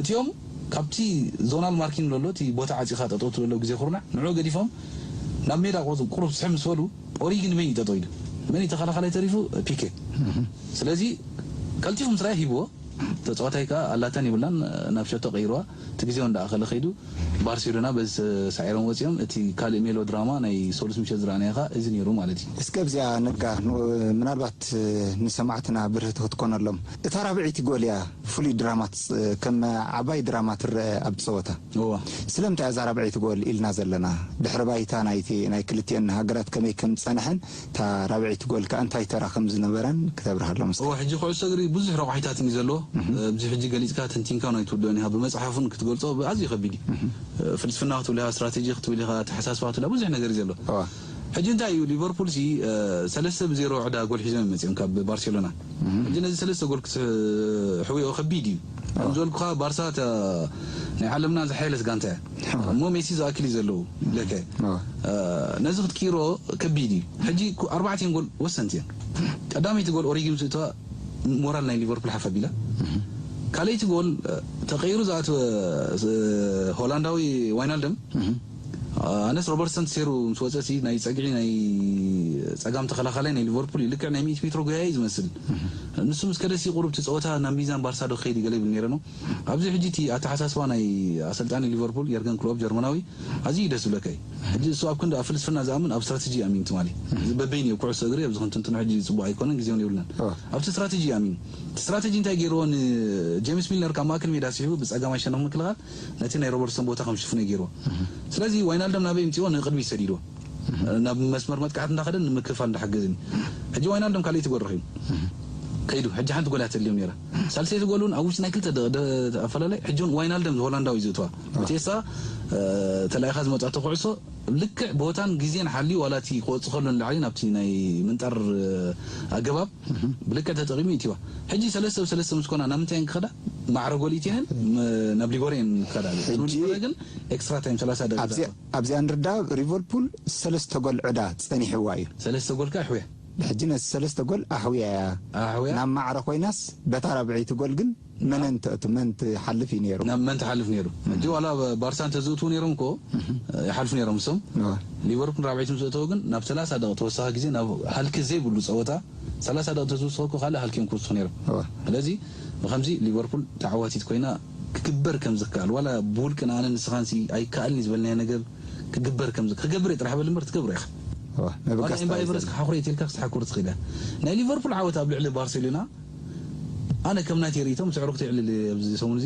እቲኦም ካብቲ ዞናል ማርኪንግ ዘሎ፣ እቲ ቦታ ዓፂኻ ጠጠው ትብለሉ ግዜ ኩርናዕ፣ ንዑ ገዲፎም ናብ ሜዳ ቆጽ-፣ ቁሩብ ስሕብ ምስ በሉ፣ ኦሪጊ ንመን እዩ ጠጠው ኢሉ? መን እዩ ተኸላኸላይ ተሪፉ? ፒኬ። ስለዚ ቀልጢፉ ምስ ረኣየ ሂብዎ፣ ተጻዋታይ ከኣ ኣላተን ይብላን፣ ናብ ሸቶ ቀይርዋ። እቲ ግዜ እውን ደኣ ከለ ከይዱ፣ ባርሴሎና በዚ ተሳዒሮም ወጺኦም። እቲ ካልእ ሜሎ ድራማ ናይ ሰሉስ ምሸት ዝረኣናዮ ከኣ እዚ ነይሩ ማለት እዩ። እስከ ኣብዚኣ ነጋ፣ ን-፣ ምናልባት ንሰማዕትና ብርህቲ ክትኮነሎም፣ እታ ራብዐይቲ ጎል እያ ፍሉይ ድራማ ትጽ-፣ ከም ዓባይ ድራማ ትረአ ኣብ ጸወታ። እዋ። ስለምንታይ እዛ ራብዐይቲ ጎል ኢልና ዘለና? ድሕሪ ባይታ ናይቲ ናይ ክልቲኤን ሃገራት ከመይ ከም ዝጸንሐን፣ እታ ራብዐይቲ ጎል ከኣ እንታይ ተራ ከም ዝነበራን ክተብርሃሎም እስከ። እዋ፣ ሕጂ ኩዕሶ እግሪ ብዙሕ ረቋሒታት እዩ ዘለዎ። ኣብዚ ሕጂ ገሊጽካ ተንቲንካ ናይ ትውድኦን ኢኻ። ብመጽሓፍን ክትገልጾ ኣዝዩ ከቢድ እዩ። ፍልስፍና ክትብል ኢኻ፣ ስትራቴጂ ክትብል ኢኻ፣ ኣተሓሳስባ ክትብል ኢኻ፣ ብዙሕ ነገር እዩ ዘሎ። እዋ። ሕጂ እንታይ እዩ፣ ሊቨርፑል ሲ፣ እ፣ ሰለስተ ብዜሮ ዕዳ ጎል ሒዞም እዮም መጺኦም ካብ ባርሴሎና። ሕጂ ነዚ ሰለስተ ጎል ክትሕውዮ ከቢድ እዩ። ከም ዝበልኩኻ፣ ባርሳ እታ ናይ ዓለምና ዝሓየለት ጋንታ እያ። እሞ ሜሲ ዝኣክል እዩ ዘለዉ፣ ለከ። እ፣ ነዚ ክትቅይሮ ከቢድ እዩ። ሕጂ ኩ-፣ ኣርባዕቲኦም ጎል ወሰንቲ እዮም። ቀዳመይቲ ጎል ኦሪጊ ምስ እተዋ ሞራል ናይ ሊቨርፑል ሓፍ ኣቢላ። ካልኣይቲ ጎል፣ እ፣ ተቐይሩ ዝኣተወ፣ እ፣ ሆላንዳዊ ዋይናልደም፣ ኣነስ ሮበርትሰን ተሰይሩ ምስ ወጸ ሲ ናይ ጸግዒ ናይ ጸጋም ተኸላኻላይ ናይ ሊቨርፑል እዩ። ልክዕ ናይ ሚእቲ ሜትሮ ጎያይ ዝመስል። ንሱ ምስ ከደ ሲ ቁሩብ እቲ ጸወታ ናብ ሚዛን ባርሳ ዶ ክኸይድ እዩ ገለ ይብል ነይረ ነው። ኣብዚ ሕጂ እቲ ኣተሓሳስባ ናይ ኣሰልጣኒ ሊቨርፑል የርገን ክሎፕ ጀርመናዊ ኣዝዩ እዩ ደስ ዝብለካ እዩ። ሕጂ እሱ ኣብ ክንዲ ኣብ ፍልስፍና ዝኣምን ኣብ ስትራተጂ ይኣምን ትማሊ። እዚ በበይኑ እዩ ኩዕሶ እግሪ ኣብዚ ክንትንትኖ ሕጂ ጽቡቕ ኣይኮነን፣ ግዜ እውን የብልናን። ኣብቲ ስትራተጂ ይኣምን። እቲ ስትራተጂ እንታይ ገይርዎ? ንጄምስ ሚልነር ካብ ማእከል ሜዳ ስሒቡ ብጸጋማይ ሸነኽ ምክልኻል ነቲ ናይ ሮበርትሰን ቦታ ከም ሽፍኖ ገይርዎ። ስለዚ ዋይናልደም ናበይ ምጽዎ? ንቕድሚት ሰዲድዎ። ናብ መስመር መጥቃዕቲ እንዳኸደን ንምክፋል እንዳሓገዝን። ሕጂ ዋይናልደም ካልኣይቲ ጎል ረኺቡ። ከይዱ፣ ሕጂ ሓንቲ ጎል እያ ተድልዮም ነይራ። ሳልሰይቲ ጎል እውን ኣብ ውሽጢ ናይ ክልተ ደ-፣ ደ-፣ ኣፈላላይ፣ ሕጂ እውን ዋይናልደም ሆላንዳዊ ዝእትዋ። ብቴሳ፣ እ፣ ተላኢኻ ዝመጻቶ ኩዕሶ ልክዕ ቦታን ግዜን ሓልዩ፣ ዋላ እቲ ክወጽእ ከሎ ንላዕሊ ናብቲ ናይ ምንጣር፣ እ፣ ኣገባብ ብልክዕ ተጠቒሙ ይእትዋ። ሕጂ ሰለስተ ብ ሰለስተ ምስ ኮና ናብ ምንታይ ክኸዳ? ማዕረ ጎል ኢትየንን ም-፣ ናብ ሊጎሬን ክኸዳ። ሕጂ ቅድሚ ሊጎሬ ግን ኤክስትራ ታይም ሰላሳ ደቂቃ። ኣብዚ ኣብዚኣ ንርዳእ፣ ሊቨርፑል ሰለስተ ጎል ዕዳ ጸኒሕዋ እዩ። ሰለስተ ጎል ከኣ ኣሕውያ። ሕጂ ነቲ ሰለስተ ጎል ኣሕውያ እያ። ኣሕውያ። ናብ ማዕረ ኮይናስ፣ በታ ራብዐይቲ ጎል ግን መነን ተእቱ፣ መን ትሓልፍ እዩ ነይሩ? ናብ መን ትሓልፍ ነይሩ? ሕጂ ዋላ ባርሳ እንተዝእትዉ ነይሮም እኮ፣ ይሓልፉ ነይሮም እሶም። እዋ። ሊቨርፑል ራብዐይቲ ምስ እተወ ግን ናብ ሰላሳ ደቂቕ ተወሳኺ ግዜ ናብ ሃልኪ ዘይብሉ ጸወታ፣ ሰላሳ ደቂቕ ተዝውስኸ እኮ ካልእ ሃልኪ እዮም ክውስኹ ነይሮም። እዋ። ስለዚ ብኸምዚ ሊቨርፑል ተዓዋቲት ኮይና ክግበር ከም ዝከኣል፣ ዋላ ብውልቅና ኣነ ንስኻንሲ ኣይከኣልን እዩ ዝበልናዮ ነገር ክግበር ከም ዝ-፣ ክገብር እየ ጥራሕ በል እምበር ትገብሮ ኢኻ። እዋ፣ ዋላ ምብጋስ እምባ ጥራይ ኤቨረስት ዘለ። ክሓኹር እየ ትልካ ክትሓኩር ትኽእል እያ። ናይ ሊቨርፑል ዓወት ኣብ ልዕሊ ባርሴሎና፣ ኣነ ከም ናተይ ርእይቶ ምስ ኣዕሩኽተይ የዕልል እየ ኣብዚ ሰሙን እዚ፣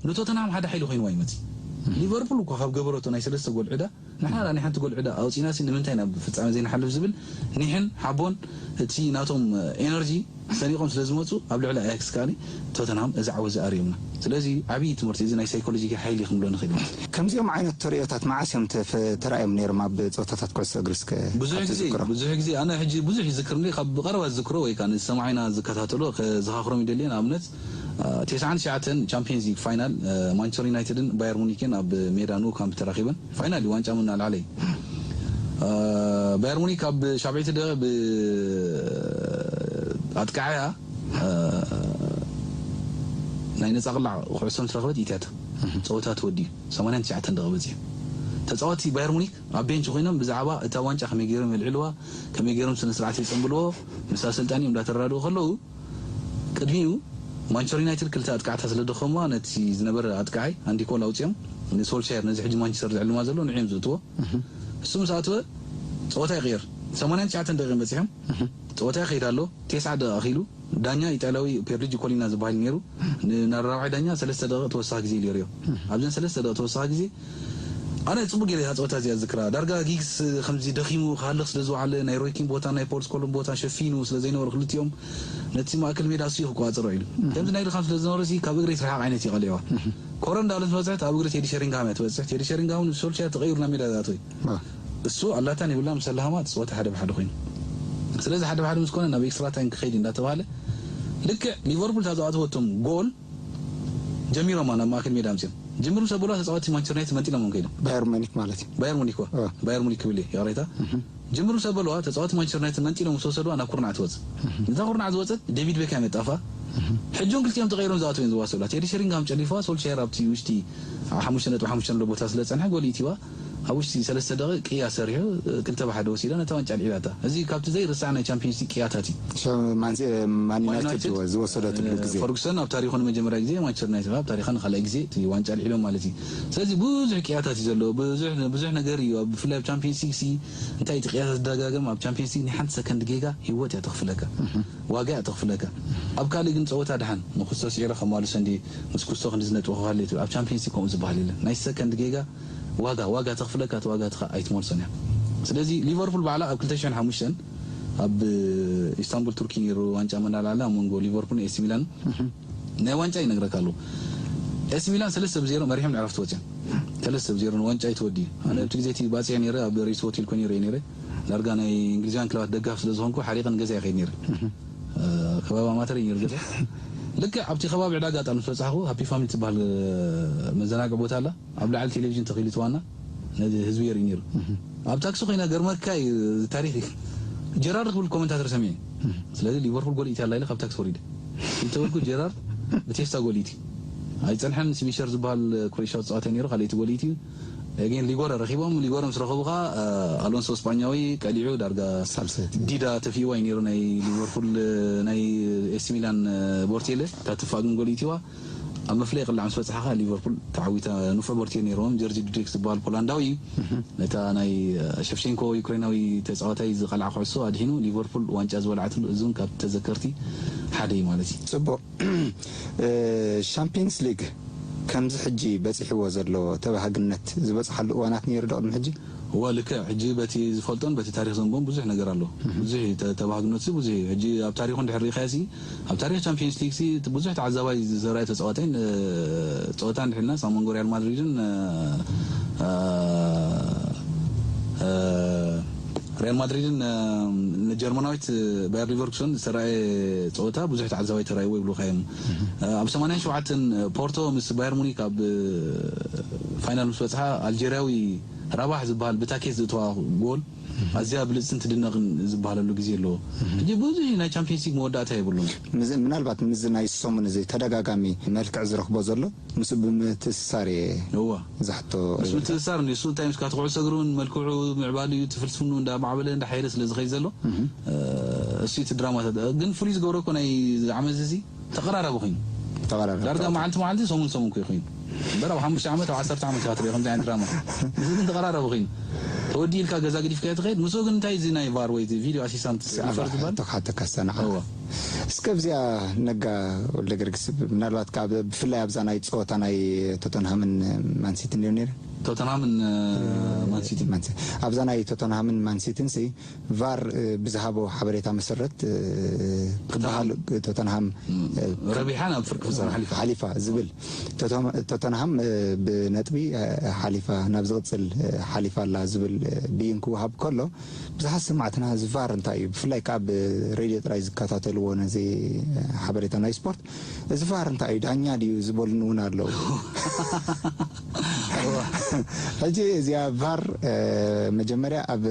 ንቶተንሃም ሓደ ሓይሊ ኮይንዋ ይመጽእ። ሊቨርፑል እኮ ካብ ገበረቶ ናይ ሰለስተ ጎል ዕዳ፣ ንሕና ናይ ሓንቲ ጎል ዕዳ ኣውጺናሲ ንምንታይ ናብ ፍጻመ ዘይንሓልፍ ዝብል ኒሕን ሓቦን እቲ ናቶም ኤነርጂ ሰኒቖም ስለ ዝመጹ፣ ኣብ ልዕሊ ኣያክስ ከኣ ቶተንሃም እዚ ዓወት እዚ ኣርእዮምና። ስለዚ ዓብዪ ትምህርቲ፣ እዚ ናይ ሳይኮሎጂ ሓይሊ ክንብሎ ንኽእል ኢና። ከምዚኦም ዓይነት ተርእዮታት መዓስ እዮም ተፈ-፣ ተራእዮም ነይሮም ኣብ ጸወታታት ኩዕሶ እግሪ እስከ ብዙሕ ኣብ ግዜ፣ ትዝክሮ? ብዙሕ ግዜ ኣነ ሕጂ ብዙሕ ይዝክር እንዴ፣ ካብ ብቐረባ ዝዝክሮ ወይ ከኣ ንዝሰማዕና ዝከታተሎ ከዘኻኽሮም ይደልየ። ንኣብነት፣ አ፣ ተስዓን ትሽዓተን ቻምፒየንስ ሊግ ፋይናል፣ አ፣ ማንቸስተር ዩናይትድን ባየር ሙኒክን ኣብ ሜዳ ኑ ካምፕ ተራኺበን። ፋይናል እዩ፣ ዋንጫ ምናልዓለ እዩ። ባየር ሙኒክ ኣብ ሻብዒቲ ደቂቕ ብኣጥቃዓያ ናይ ነጻ ቅላዕ ኩዕሶ ምስ ረኸበት ኢትያት ጸወታ ተወዲኡ። ሰማንያን ትሽዓተን ደቂቕ በጺሑ። ተጻወትቲ ባየር ሙኒክ ኣብ ቤንች ኮይኖም ብዛዕባ እታ ዋንጫ ከመይ ገይሮም የልዕልዋ፣ ከመይ ገይሮም ስነ ስርዓት የጸንብልዎ ምስ ኣሰልጣኒኦም እንዳተረዳድኡ ከለዉ ቅድሚኡ ማንቸስተር ዩናይትድ ክልተ ኣጥቃዕታ ስለ ደኸምዋ ነቲ ዝነበረ ኣጥቃዓይ ኣንዲ ኮል ኣውጺኦም ንሶልሻየር ነዚ ሕጂ ማንቸስተር ዝዕልማ ዘሎ ንዕዮም ዝእትዎ። እሱ ምስ ኣተወ ጸወታ ይቕየር። ሰማንያን ትሽዓተን ደቂቕ በጺሖም ጸወታ ይኸይድ ኣሎ። ቴስዓ ደቂቕ ኣኺሉ ዳኛ ኢጣልያዊ ፔርሉጂ ኮሊና ዝበሃል ነይሩ። ንናራብዓይ ዳኛ ሰለስተ ደቂቕ ተወሳኺ ግዜ ኢሉ የርእዮ። ኣብዘን ሰለስተ ደቂቕ ተወሳኺ ግዜ ኣነ ጽቡቅ ገይረ እያ ጸወታ እዚኣ ዝክራ። ዳርጋ ጊግስ ከምዚ ደኺሙ ክሃልኽ ስለ ዝወዓለ ናይ ሮይኪን ቦታ ናይ ፖል ስኮሎን ቦታ ሸፊኑ ስለ ዘይነበሩ ክልቲኦም ነቲ ማእከል ሜዳ እሱ ክቋጽሮ ኢሉ ከምዚ ናይ ድኻም ስለ ዝነበረ ሲ ካብ እግሪ ትርሓቕ ዓይነት ይቐልዋ። ኮረ እንዳለት መጽሕት ኣብ እግሪ ቴዲ ሸሪንግሃም እያ ትበጽሕ። ቴዲ ሸሪንግሃም ንሶልሻየር ተቐይሩ ናብ ሜዳ ዝኣትወ እዩ። እሱ ኣላታን ይብላ ምስ ኣለሃማ እቲ ጸወታ ሓደ ብሓደ ኮይኑ ስለዚ ሓደ ብሓደ ምስ ኮነ ናብ ኤክስትራ ታይም ክኸይድ እንዳተባሃለ ልክዕ ሊቨርፑል እታ ዝኣተወቶም ጎል ጀሚሮማ ናብ ማእከል ሜዳ ኣምፅኦም ጅምሩ ምስ ኣበልዋ ተፃወቲ ማንቸስተር ዩናይትድ መንጢሎሞም ከይዶም ባየር ሙኒክ ማለት እዩ። ባየር ሙኒክ እኮ ባየር ሙኒክ ክብል እየ ይቕሬታ ጅምሩ ምስ ኣበልዋ ተፃወቲ ማንቸስተር ዩናይትድ መንጢሎም ምስ ወሰድዋ ናብ ኩርናዕ ትወፅእ እዛ ኩርናዕ ዝወፀት ዴቪድ ቤካም የጣፋ ሕጂ እውን ክልቲኦም ተቐይሮም ዝኣተው እዮም ዝዋሰብላ ቴዲ ሸሪንግሃም ጨሊፍዋ ሶልሻየር ኣብቲ ውሽጢ ሓሙሽተ ነጥቢ ሓሙሽተ ኣሎ ቦታ ስለ ፀንሐ ጎል ኢትዋ ኣብ ውሽጢ ሰለስተ ደቂቕ ቅያ ሰሪሑ ክልተ ብሓደ ወሲዳ ነታ ዋንጫ ኣልዒላታ። እዚ ካብቲ ዘይርሳዕ ናይ ቻምፒየንስ ሊግ ቅያታት እዩ። ማን ዩናይትድ ዝወሰደትሉ ግዜ ፈርጉሰን ኣብ ታሪኹ ንመጀመርያ ግዜ ማንቸስተር ዩናይትድ ኣብ ታሪኻ ንኻልኣይ ግዜ እቲ ዋንጫ ኣልዒሎም ማለት እዩ። ስለዚ ብዙሕ ቅያታት እዩ ዘለዎ ብዙሕ ነገር እዩ ብፍላይ ኣብ ቻምፒየንስ ሊግ ሲ እንታይ እቲ ቅያታት ዝደጋገም ኣብ ቻምፒየንስ ሊግ ናይ ሓንቲ ሰከንድ ጌጋ ህይወት እያ ተኽፍለካ ዋጋ እያ ተኽፍለካ። ኣብ ካልእ ግን ፀወታ ድሓን ንኩስቶ ስዒረ ከማሉ ሰንዲ ምስ ኩስቶ ክንዲ ዝነጥቡ ክኻል ትብል ኣብ ቻምፒየንስ ሊግ ከምኡ ዝበሃል የለን ናይ ሰከንድ ጌጋ ዋጋ ዋጋ ተኽፍለካ እቲ ዋጋ ትኻ ኣይትመልሶን እያ። ስለዚ ሊቨርፑል ባዕላ ኣብ ክልተ ሽሕን ሓሙሽተን ኣብ ኢስታንቡል ቱርኪ ነይሩ ዋንጫ መናላዕላ ኣብ መንጎ ሊቨርፑል ኤሲ ሚላን ናይ ዋንጫ ይነግረካ ኣለዉ። ኤሲ ሚላን ሰለስተ ብዜሮ መሪሖም ንዕረፍቲ ወፅዮም። ሰለስተ ብዜሮ ንዋንጫ ይትወዲ እዩ። ኣነ ኣብቲ ግዜ እቲ ባፅዕ ነይረ ኣብ ሪስ ሆቴል ኮን ይረ ነይረ ዳርጋ ናይ እንግሊዛውያን ክለባት ደጋፍ ስለ ዝኾንኩ ሓሪቐ ንገዛ ይኸይድ ነይረ። ከባቢ ኣማተር እዩ ነይሩ ገዛ። ልክዕ ኣብቲ ከባቢ ዕዳጋ ጣል ምስ በፃሕኩ ሃፒ ፋሚሊ ትበሃል መዘናግዒ ቦታ ኣላ። ኣብ ላዕሊ ቴሌቪዥን ተኺሉ እቲ ዋና ነዚ ህዝቢ የርኢ ነይሩ። ኣብ ታክሲ ኮይና ገርመካ እዩ እዚ ታሪክ እዩ። ጀራርድ ክብል ኮመንታተር ሰሚዐ። ስለዚ ሊቨርፑል ጎል ኢትያ ኣላ ኢለ ካብ ታክሲ ወሪደ። እንተበልኩ ጀራርድ ብቴስታ ጎል ኢትዩ። ኣይፀንሐን ስሚሸር ዝበሃል ክሮኤሽያዊ ተፃዋታይ ነይሩ ካልኣይቲ ጎል ኢትዩ። ግን ሊጎረ ረኺቦም ሊጎረ ምስ ረኸቡ ከዓ ኣሎንሶ ስጳኛዊ ቀሊዑ ዳርጋ ሳልሰቲ ዲዳ ተፊእዋ እዩ ነይሩ ናይ ሊቨርፑል ናይ ኤሲ ሚላን ቦርቴለ እታ ትፋእ ግን ጎል ኢትዋ ኣብ መፍለይ ቅላዕ ምስ በጽሓ ከኣ ሊቨርፑል ተዓዊታ። ንፉዕ ቦርቴ ነይርዎም። ጀርጂ ዱዴክ ዝበሃል ፖላንዳዊ እዩ። ነታ ናይ ሸፍሼንኮ ዩክሬናዊ ተጻዋታይ ዝቐልዓ ኩዕሶ ኣድሒኑ ሊቨርፑል ዋንጫ ዝበልዓትሉ እዚ እውን ካብ ተዘከርቲ ሓደ እዩ ማለት እዩ። ጽቡቕ። ሻምፒየንስ ሊግ ከምዚ ሕጂ በጺሕዎ ዘሎ ተባሃግነት ዝበጽሓሉ እዋናት ነይሩ ዶ ቅድሚ ሕጂ? እወ ልክዕ። ሕጂ በቲ ዝፈልጦን በቲ ታሪኽ ዘንብቦን ብዙሕ ነገር ኣሎ። ብዙሕ እዩ ተ- ተባሃግነቱ ብዙሕ እዩ። ሕጂ ኣብ ታሪኹ እንድሕር ሪኢኻዮ ሲ ኣብ ታሪኽ ቻምፒየንስ ሊግ ሲ እቲ ብዙሕ ተዓዛባይ ዝረኣየ ተፃዋታይ ን- ፀወታ እንድሕልና ኣብ መንጎ ሪያል ማድሪድን ን- እ- እ- ሪያል ማድሪድን ን- ንጀርመናዊት ባየር ሊቨርኩሰን ዝተረኣየ ፀወታ ብዙሕ ተዓዛባይ ተራእይዎ ይብሉኻ እዮም። ኣብ ሰማንያን ሸውዓተን ፖርቶ ምስ ባየር ሙኒክ ኣብ ፋይናል ምስ በፅሓ ኣልጀርያዊ ራባሕ ዝበሃል ብታኬት ዝእተዋ ጎል ኣዝያ ብልፅትን ትድነቕን ዝበሃለሉ ግዜ ኣለዎ። ሕጂ ብዙሕ ናይ ቻምፒየንስ ሊግ መወዳእታ የብሉን። ምናልባት ምዚ ናይ ሰሙን እዚ ተደጋጋሚ መልክዕ ዝረኽቦ ዘሎ ምስ ብምትእስሳር እየ እዋ ዝሓቶ። ምስ ምትእስሳር እንዲ እሱ እንታይ ምስ ካቲ ኩዕሶ እግሪ እውን መልክዑ ምዕባሉ እዩ እቲ ፍልስፍኑ እንዳ ማዕበለ እንዳ ሓየለ ስለ ዝኸይድ ዘሎ እሱ እቲ ድራማታት ግን ፍሉይ ዝገብሮ እኮ ናይ ዓመት እዚ ተቐራራቢ ኮይኑ ተቐራራቢ ዳርጋ መዓልቲ መዓልቲ ሰሙን ሰሙን ኮይ ኮይኑ እምበር ኣብ ሓሙሽተ ዓመት ኣብ ዓሰርተ ዓመት ኢኻ ትሪኦ ከምዚ ዓይነት ድራማ ምስኡ ግን ተቐራራቢ ኮይኑ ተወዲኡ ኢልካ ገዛ ገዲፍካዮ ትኸይድ ምስኡ ግን እንታይ እዚ ናይ ቫር ወይ ቪድዮ ኣሲስታንት ሪፈር ዝበሃል ተሓተካ ሰናዓ እዋ እስከ ኣብዚኣ ነጋ ወልደ ገርግስ ምናልባት ካብ ብፍላይ ኣብዛ ናይ ፀወታ ናይ ቶተንሃምን ማንሲቲ እንዲዮ ነይረ ቶተንሃምን ማንሲቲ ማንሲቲ ኣብዛ ናይ ቶተንሃምን ማንሲቲን ሲ ቫር ብዝሃቦ ሓበሬታ መሰረት ክበሃል ቶተንሃም ረቢሓ ናብ ፍርቂ ፍፃም ሓሊፋ ሓሊፋ ዝብል ቶተንሃም ብነጥቢ ሓሊፋ ናብ ዝቕፅል ሓሊፋ ኣላ ዝብል ብይን ክወሃብ ከሎ ብዙሓት ሰማዕትና እዚ ቫር እንታይ እዩ ብፍላይ ከዓ ብሬድዮ ጥራይ ዝከታተልዎ ነዚ ሓበሬታ ናይ ስፖርት እዚ ቫር እንታይ እዩ ዳኛ ድዩ ዝበሉኒ እውን ኣለዉ ሕጂ እዚኣ ቫር መጀመርያ ኣብ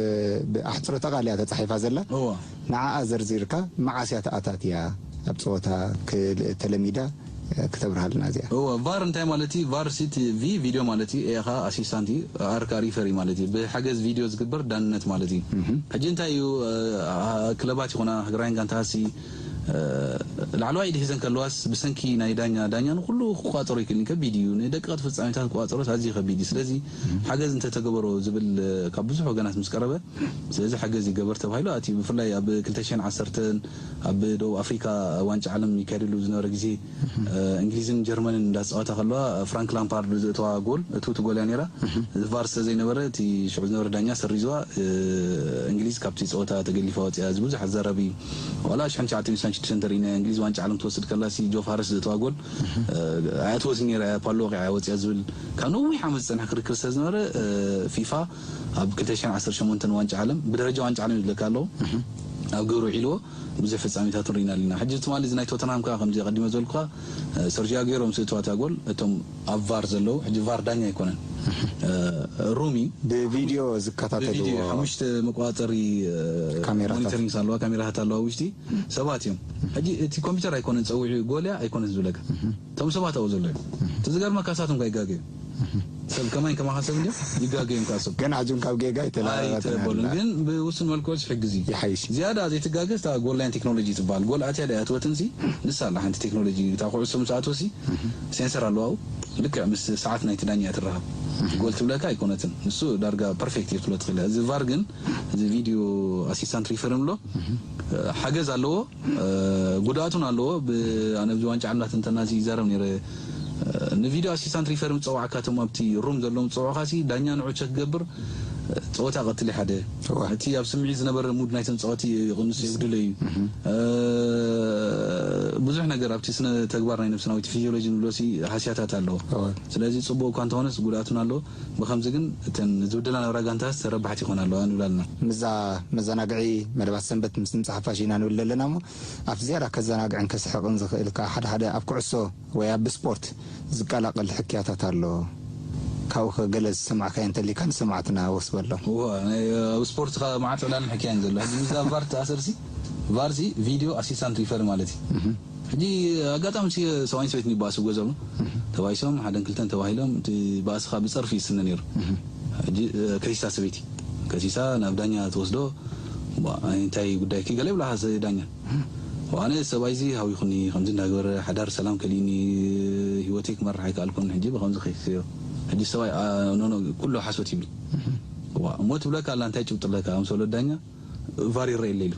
ኣሕፅሮተ ቃል እያ ተፃሒፋ ዘላ። እዋ ንዓኣ ዘርዚርካ መዓስ እያ ተኣታትያ ኣብ ፀወታ ተለሚዳ ክተብርሃልና እዚኣ። እወ ቫር እንታይ ማለት እዩ? ቫር ሲት ቪ ቪድዮ ማለት እዩ። ኤኻ ኣሲስታንት እዩ። ኣርካ ሪፈሪ ማለት እዩ። ብሓገዝ ቪድዮ ዝግበር ዳንነት ማለት እዩ። ሕጂ እንታይ እዩ? ክለባት ይኾና ሃገራውያን ጋንታሲ ላዕለዋይ ኢድ ሒዘን ከለዋስ ብሰንኪ ናይ ዳኛ ዳኛ ንኩሉ ክቋፀሮ ይክእል ከቢድ እዩ። ንደቀቕቲ ፍፃሜታት ክቋፀሮስ ኣዝዩ ከቢድ እዩ። ስለዚ ሓገዝ እንተተገበሮ ዝብል ካብ ብዙሕ ወገናት ምስ ቀረበ ስለዚ ሓገዝ ይገበር ተባሂሉ ኣትዩ። ብፍላይ ኣብ ክልተ ሽሕን ዓሰርተን ኣብ ደቡብ ኣፍሪካ ዋንጫ ዓለም ይካየደሉ ዝነበረ ግዜ እንግሊዝን ጀርመንን እንዳተፃወታ ከለዋ ፍራንክ ላምፓርድ ዘእተዋ ጎል እትውቲ ጎል እያ ነይራ። ቫር ስለ ዘይነበረ እቲ ሽዑ ዝነበረ ዳኛ ሰሪዝዋ እንግሊዝ ካብቲ ፀወታ ተገሊፋ ወፅያ። እዚ ብዙሕ ኣዛራቢ እዩ። ዋላ ሽሕን ትሽዓተ ሚእትን ሽዱሽተን ተሪእና እንግሊዝ ዋንጫ ዓለም ትወስድ ከላ ሲ ጆ ፋረስ ዘእተዋ ጎል ኣያትወስድ ነይራ እያ ፓሎ ወቂዓ ወፅያ ዝብል ካብ ነዊሕ ዓመት ዝፀንሐ ክርክር ስለ ዝነበረ ፊፋ ኣብ ክልተ ሽሕን ዓሰርተ ሸሞንተን ዋንጫ ዓለም ብደረጃ ዋንጫ ዓለም ይብለካ ኣለዉ ኣብ ግብሪ ውዒልዎ ብዙሕ ፍጻሜታት ንሪኢና ኣለና። ሕጂ ትማሊ እዚ ናይ ቶተንሃም ከዓ ከምዚ ቀዲመ ዘልኩኻ ሰርጂ ኣጌሮ ምስ እተዋታ ጎል እቶም ኣብ ቫር ዘለዉ ሕጂ ቫር ዳኛ ኣይኮነን ሩሚ ብቪድዮ ዝከታተልዎ ብቪድዮ ሓሙሽተ መቆጻጸሪ ካሜራታት። ሞኒተሪንግ ኣለዋ ካሜራታት ኣለዋ ውሽጢ ሰባት እዮም። ሕጂ እቲ ኮምፒውተር ኣይኮነን ጸዊዑ ጎልያ ኣይኮነን ዝብለካ እቶም ሰባት ኣብኡ ዘለዉ እዮም። እቲ ዝገርመካ እሳቶም ከይጋገዩ ሰብ ከማይን ከማኻ ሰብ እንዲዮም ይጋገዮም ከዓ ሰብ ገና ሕጂ እውን ካብ ጌጋ ኣይተላቐቐትን ኣይተበሉን ኣላ። ግን ብውሱን መልክዑ ዝሕግዝ እዩ። ይሓይሽ። ዝያዳ ዘይትጋገዝ እታ ጎል ላይን ቴክኖሎጂ ትበሃል ጎል ኣትያ ዳኣ ኣትወትንሲ ንሳ ኣላ ሓንቲ ቴክኖሎጂ እታ ኩዕሶ ምስ ኣትወሲ ሴንሰር ኣለዋ ኣብኡ ልክዕ ምስ ሰዓት ናይቲ ዳኛ እያ ትራኸብ ጎል ትብለካ ኣይኮነትን ንሱ ዳርጋ ፐርፌክት እየ ክትብሎ ትኽእል እያ። እዚ ቫር ግን እዚ ቪድዮ ኣሲስታንት ሪፈር ንብሎ ሓገዝ ኣለዎ ጉድኣት እውን ኣለዎ። ኣነ ኣብዚ ዋንጫ ዓለም ትንተና እዚ ይዛረብ ነይረ ንቪድዮ ኣሲስታንት ሪፈር ምስ ፀዋዕካ እቶም ኣብቲ ሩም ዘለዉ ምስ ፀውዑካ ሲ ዳኛ ንዑ ቸክ ክገብር ፀወታ ቀትል ሓደ እቲ ኣብ ስምዒት ዝነበረ ሙድ ናይቶም ፀወቲ ይቕንስ የጉድሎ እዩ። ብዙሕ ነገር ኣብቲ ስነ ተግባር ናይ ነብስና ወይ ፊዚዮሎጂ ንብሎ ሲ ሃስያታት ኣለዎ። ስለዚ ፅቡቅ እኳ እንተኾነስ ጉድኣት እውን ኣለዎ። ብከምዚ ግን እተን ዝብድላ ናብራ ጋንታስ ተረባሕቲ ይኾና ኣለዋ ንብል ኣለና። ምዛ መዘናግዒ መደባት ሰንበት ምስ ድምፂ ሓፋሽ ኢና ንብል ዘለና እሞ ኣብቲ ዝያዳ ከዘናግዕን ከስሕቕን ዝኽእል ከዓ ሓደ ሓደ ኣብ ኩዕሶ ወይ ኣብ ስፖርት ዝቀላቐል ሕክያታት ኣሎ። ካብኡ ከ ገለ ዝሰማዕካዮ እንተሊካ ንሰማዕትና ወስበሎም። እዎ ናይ ኣብ ስፖርት ከ መዓት ዕላልን ሕክያን ዘሎ ሕጂ ምዛ ቫር ተኣሰርሲ ቫርሲ ቪድዮ ኣሲስታንት ሪፈሪ ማለት እዩ። ሕጂ ኣጋጣሚ ሲ ሰብኣይን ሰበይትን ይባእሱ ገዘሉ ተባይሶም ሓደን ክልተን ተባሂሎም እቲ ባእስኻ ብፀርፊ ይስነ ነይሩ። ሕጂ ከሲሳ ሰበይቲ ከሲሳ ናብ ዳኛ ትወስዶ እንታይ ጉዳይኪ ገለ ይብላኻ ዳኛ ኣነ ሰብኣይ እዚ ሃዊኹኒ ከምዚ እንዳገበረ ሓዳር ሰላም ከሊኒ ህይወተይ ክመርሕ ኣይከኣልኩን ሕጂ ብከምዚ ከይክዮ ሕጂ ሰብኣይ ኖኖ ኩሉ ሓሶት ይብል እሞ ትብለካ ኣላ እንታይ ጭብጢ ኣለካ ምስ ወለድ ዳኛ ቫር ይረአ የለ ኢሉ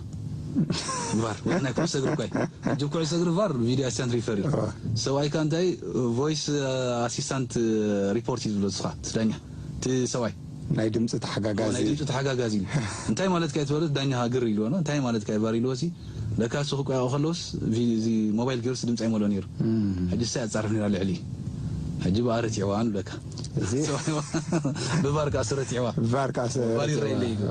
ቫር ወላ ናይ ኩዕሶ እግሪ እኳ እዩ ሕጂ ኩዕሶ እግሪ ቫር ቪድዮ ኣሲስታንት ሪፈር እዩ ሰብኣይካ እንታይ ቮይስ ኣሲስታንት ሪፖርት እዩ ዝብሎ ንስኻ እቲ ዳኛ እቲ ሰብኣይ ናይ ድምፂ ተሓጋጋዚ ናይ ድምፂ ተሓጋጋዚ እዩ እንታይ ማለት ካየ ትበለት ዳኛ ሃገር ኢልዎ እንታይ ማለት ካየ ቫር ኢልዎ ሲ ለካ እሱ ክቆያቑ ከለውስ እዚ ሞባይል ገይሩስ ድምፂ ኣይመልኦ ነይሩ ሕጂ ሳይ ኣፃርፍ ነራ ልዕሊ ሕጂ ብኣረ ትዕዋ ንብለካ ብባር ከዓ ስረ ትዕዋ ቫር ከዓ ቫር ይረአ የለ ኢሉ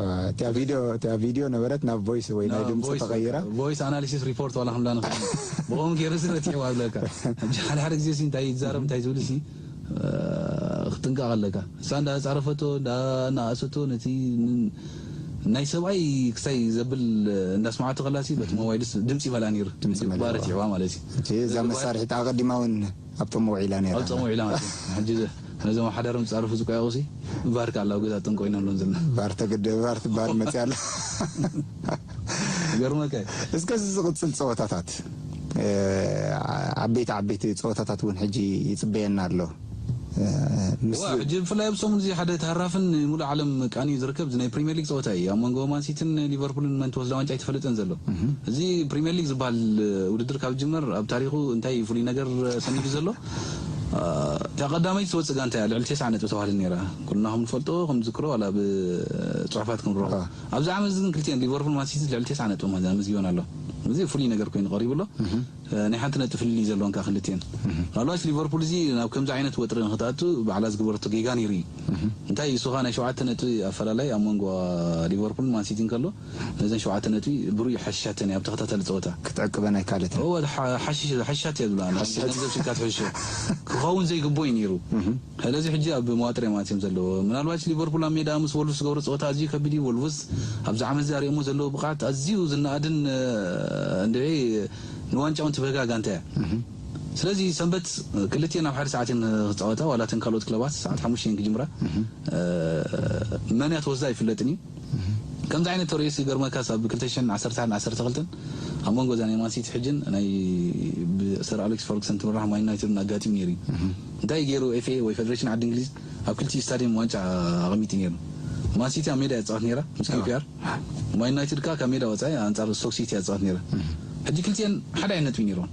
እቲያ ቪድዮ ነበረት ናብ ቮይስ ወይ ናይ ድምፂ ተቐይራ ቮይስ ኣናሊሲስ ሪፖርት ዋላ ከምላ ንኽእል ብኸም ገይረ ስረ ትዕዋ ብለካ ሕጂ ሓደ ሓደ ግዜ ሲ እንታይ ይዛረብ እንታይ ዝብል ሲ ክጥንቀቕ ኣለካ እሳ እንዳፃረፈቶ እንዳኣሰቶ ነቲ ናይ ሰብኣይ ክሳይ ዘብል እንዳስማዓቶ ከላሲ በቲ ሞባይልስ ድምፂ ይመልኣ ነይሩ ባረት ይሕዋ ማለት እዩ እዛ መሳርሒት ኣቐዲማ እውን ኣብ ጥቕሚ ውዒላ ነይራ ኣብ ጥቕሚ ውዒላ ማለት እዩ ሕጂ ነዞም ሓዳሮም ዝፃረፉ ዝቆያቑሲ ቫር ካላ ኣብ ገዛ ጥንቆ ኢና ንብሎም ዘለና ቫር ተግደ ቫር ትባል መፅያ ኣላ ገርመካ እስከ እዚ ዝቕፅል ፀወታታት ዓበይቲ ዓበይቲ ፀወታታት እውን ሕጂ ይፅበየና ኣሎ ሕጂ ብፍላይ ኣብ ሰሙን እዚ ሓደ ተሃራፍን ሙሉእ ዓለም ቃኒ ዝርከብ ናይ ፕሪሚየር ሊግ ፀወታ እዩ ኣብ መንጎ ማንሲትን ሊቨርፑልን መን ትወስዳ ዋንጫ ኣይተፈለጠን ዘሎ እዚ ፕሪሚየር ሊግ ዝበሃል ውድድር ካብ ጅመር ኣብ ታሪኹ እንታይ ፍሉይ ነገር ሰኒዱ ዘሎ እታ ቀዳመይቲ ትወፅእ ጋንታ እያ ልዕሊ ተስዓ ነጥቢ ተባሂሉ ነይራ ኩልና ከም ንፈልጦ ከም ዝክሮ ዋላ ብፅሑፋት ክንረኽቦ ኣብዚ ዓመት እዚ ግን ክልቲአን ሊቨርፑል ማንሲቲ ልዕሊ ተስዓ ነጥቢ ማለት ኣመዝጊበን ኣሎ እዚ ፍሉይ ነገር ኮይኑ ቀሪቡ ኣሎ ናይ ሓንቲ ነጥቢ ፍልልይ ዘለወን ከዓ ክልቲኤን። ምናልባት ሊቨርፑል እዚ ናብ ከምዚ ዓይነት ወጥሪ ንክትኣቱ ባዕላ ዝገበረቶ ጌጋ ነይሩ እዩ። እንታይ እሱኻ ናይ ሸውዓተ ነጥቢ ኣፈላላይ ኣብ መንጎ ሊቨርፑል ማንሲቲ እንከሎ፣ ነዘን ሸውዓተ ነጥቢ ብሩይ ሓሽሻተን እያ ኣብ ተኸታታሊ ፀወታ ክትዕቅበን ኣይካለትን። እወ፣ ሓ- ሓሽሽ- ሓሽሻት እያ ዝብላ፣ ገንዘብ ሽካ ትሕሾ ክኸውን ዘይግቦ እዩ ነይሩ። ስለዚ ሕጂ ኣብ መዋጥር እዮም ኣትዮም ዘለዎ። ምናልባት ሊቨርፑል ኣብ ሜዳ ምስ ወልቭስ ዝገብሮ ፀወታ ኣዝዩ ከቢድ እዩ። ወልቭስ ኣብዚ ዓመት እዚ ኣርእዮሞ ዘለዎ ብቕዓት ኣዝዩ ዝነኣድን፣ እንድዒ ንዋንጫ እውን ትብህጋ ጋንታ እያ። ስለዚ ሰንበት ክልቲኤን ኣብ ሓደ ሰዓት እየን ክፃወታ፣ ዋላ እተን ካልኦት ክለባት ሰዓት ሓሙሽተ እየን ክጅምራ። መን እያ ትወስዳ ኣይፍለጥን እዩ። ከምዚ ዓይነት ተርእዮስ ይገርመካስ ኣብ ክልተ ሽሕን ዓሰርተ ሓደን ዓሰርተ ክልተን ኣብ መንጎ እዛ ናይ ማንሲቲ ሕጅን ናይ ብሰር ኣሌክስ ፈርጉሰን ትምራሕ ማን ዩናይትድን ኣጋጢሙ ነይሩ እዩ። እንታይ ገይሩ ኤፍ ኤ ወይ ፌደሬሽን ዓዲ እንግሊዝ ኣብ ክልቲኡ ስታድየም ዋንጫ ኣቐሚጡ ነይሩ። ማንሲቲ ኣብ ሜዳ እያ ትፃወት ነይራ ምስ ኪውፒኣር፣ ማን ዩናይትድ ከዓ ካብ ሜዳ ወፃኢ ኣንፃር ስቶክ ሲቲ እያ ትፃወት ነይራ። ሕጂ ክልቲኤን ሓደ ዓይነት ነጥቢ ነይርወን።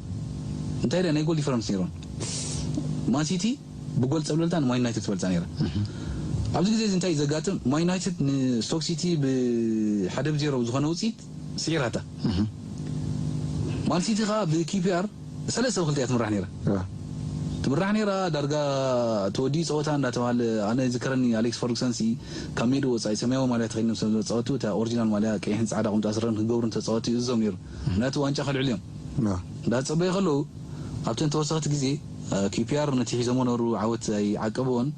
እንታይ ደ ናይ ጎል ዲፈረንስ ነይርወን። ማንሲቲ ብጎል ፀብለልታ ንማን ዩናይትድ ትበልፃ ነይራ። ኣብዚ ግዜ እዚ እንታይ እዩ ዘጋጥም? ማን ዩናይትድ ንስቶክ ሲቲ ብሓደ ብዜሮ ብዝኾነ ውፅኢት ስዒራታ። ማን ሲቲ ከዓ ብኪውፒኣር ሰለስተ ብክልተ እያ ትምራሕ ነይራ። ትምራሕ ነይራ። ዳርጋ ተወዲኡ ፀወታ እንዳተባሃለ ኣነ ዝከረኒ ኣሌክስ ፈርጉሰን ሲ ካብ ሜዳ ወፃኢ ሰማያዊ ማልያ ተኸዲኖም ስለ ዝመፃወቱ እታ ኦሪጂናል ማልያ ቀይሕን ፃዕዳ ቁምጣ ስረን ክገብሩ እንተፃወቱ ይእዞም ነይሩ። ምክንያቱ ዋንጫ ከልዕሉ እዮም። እንዳፀበዩ ከለዉ ኣብተን ተወሰኽቲ ግዜ ኪውፒኣር ነቲ ሒዞሞ ነበሩ ዓወት ኣይዓቀብዎን።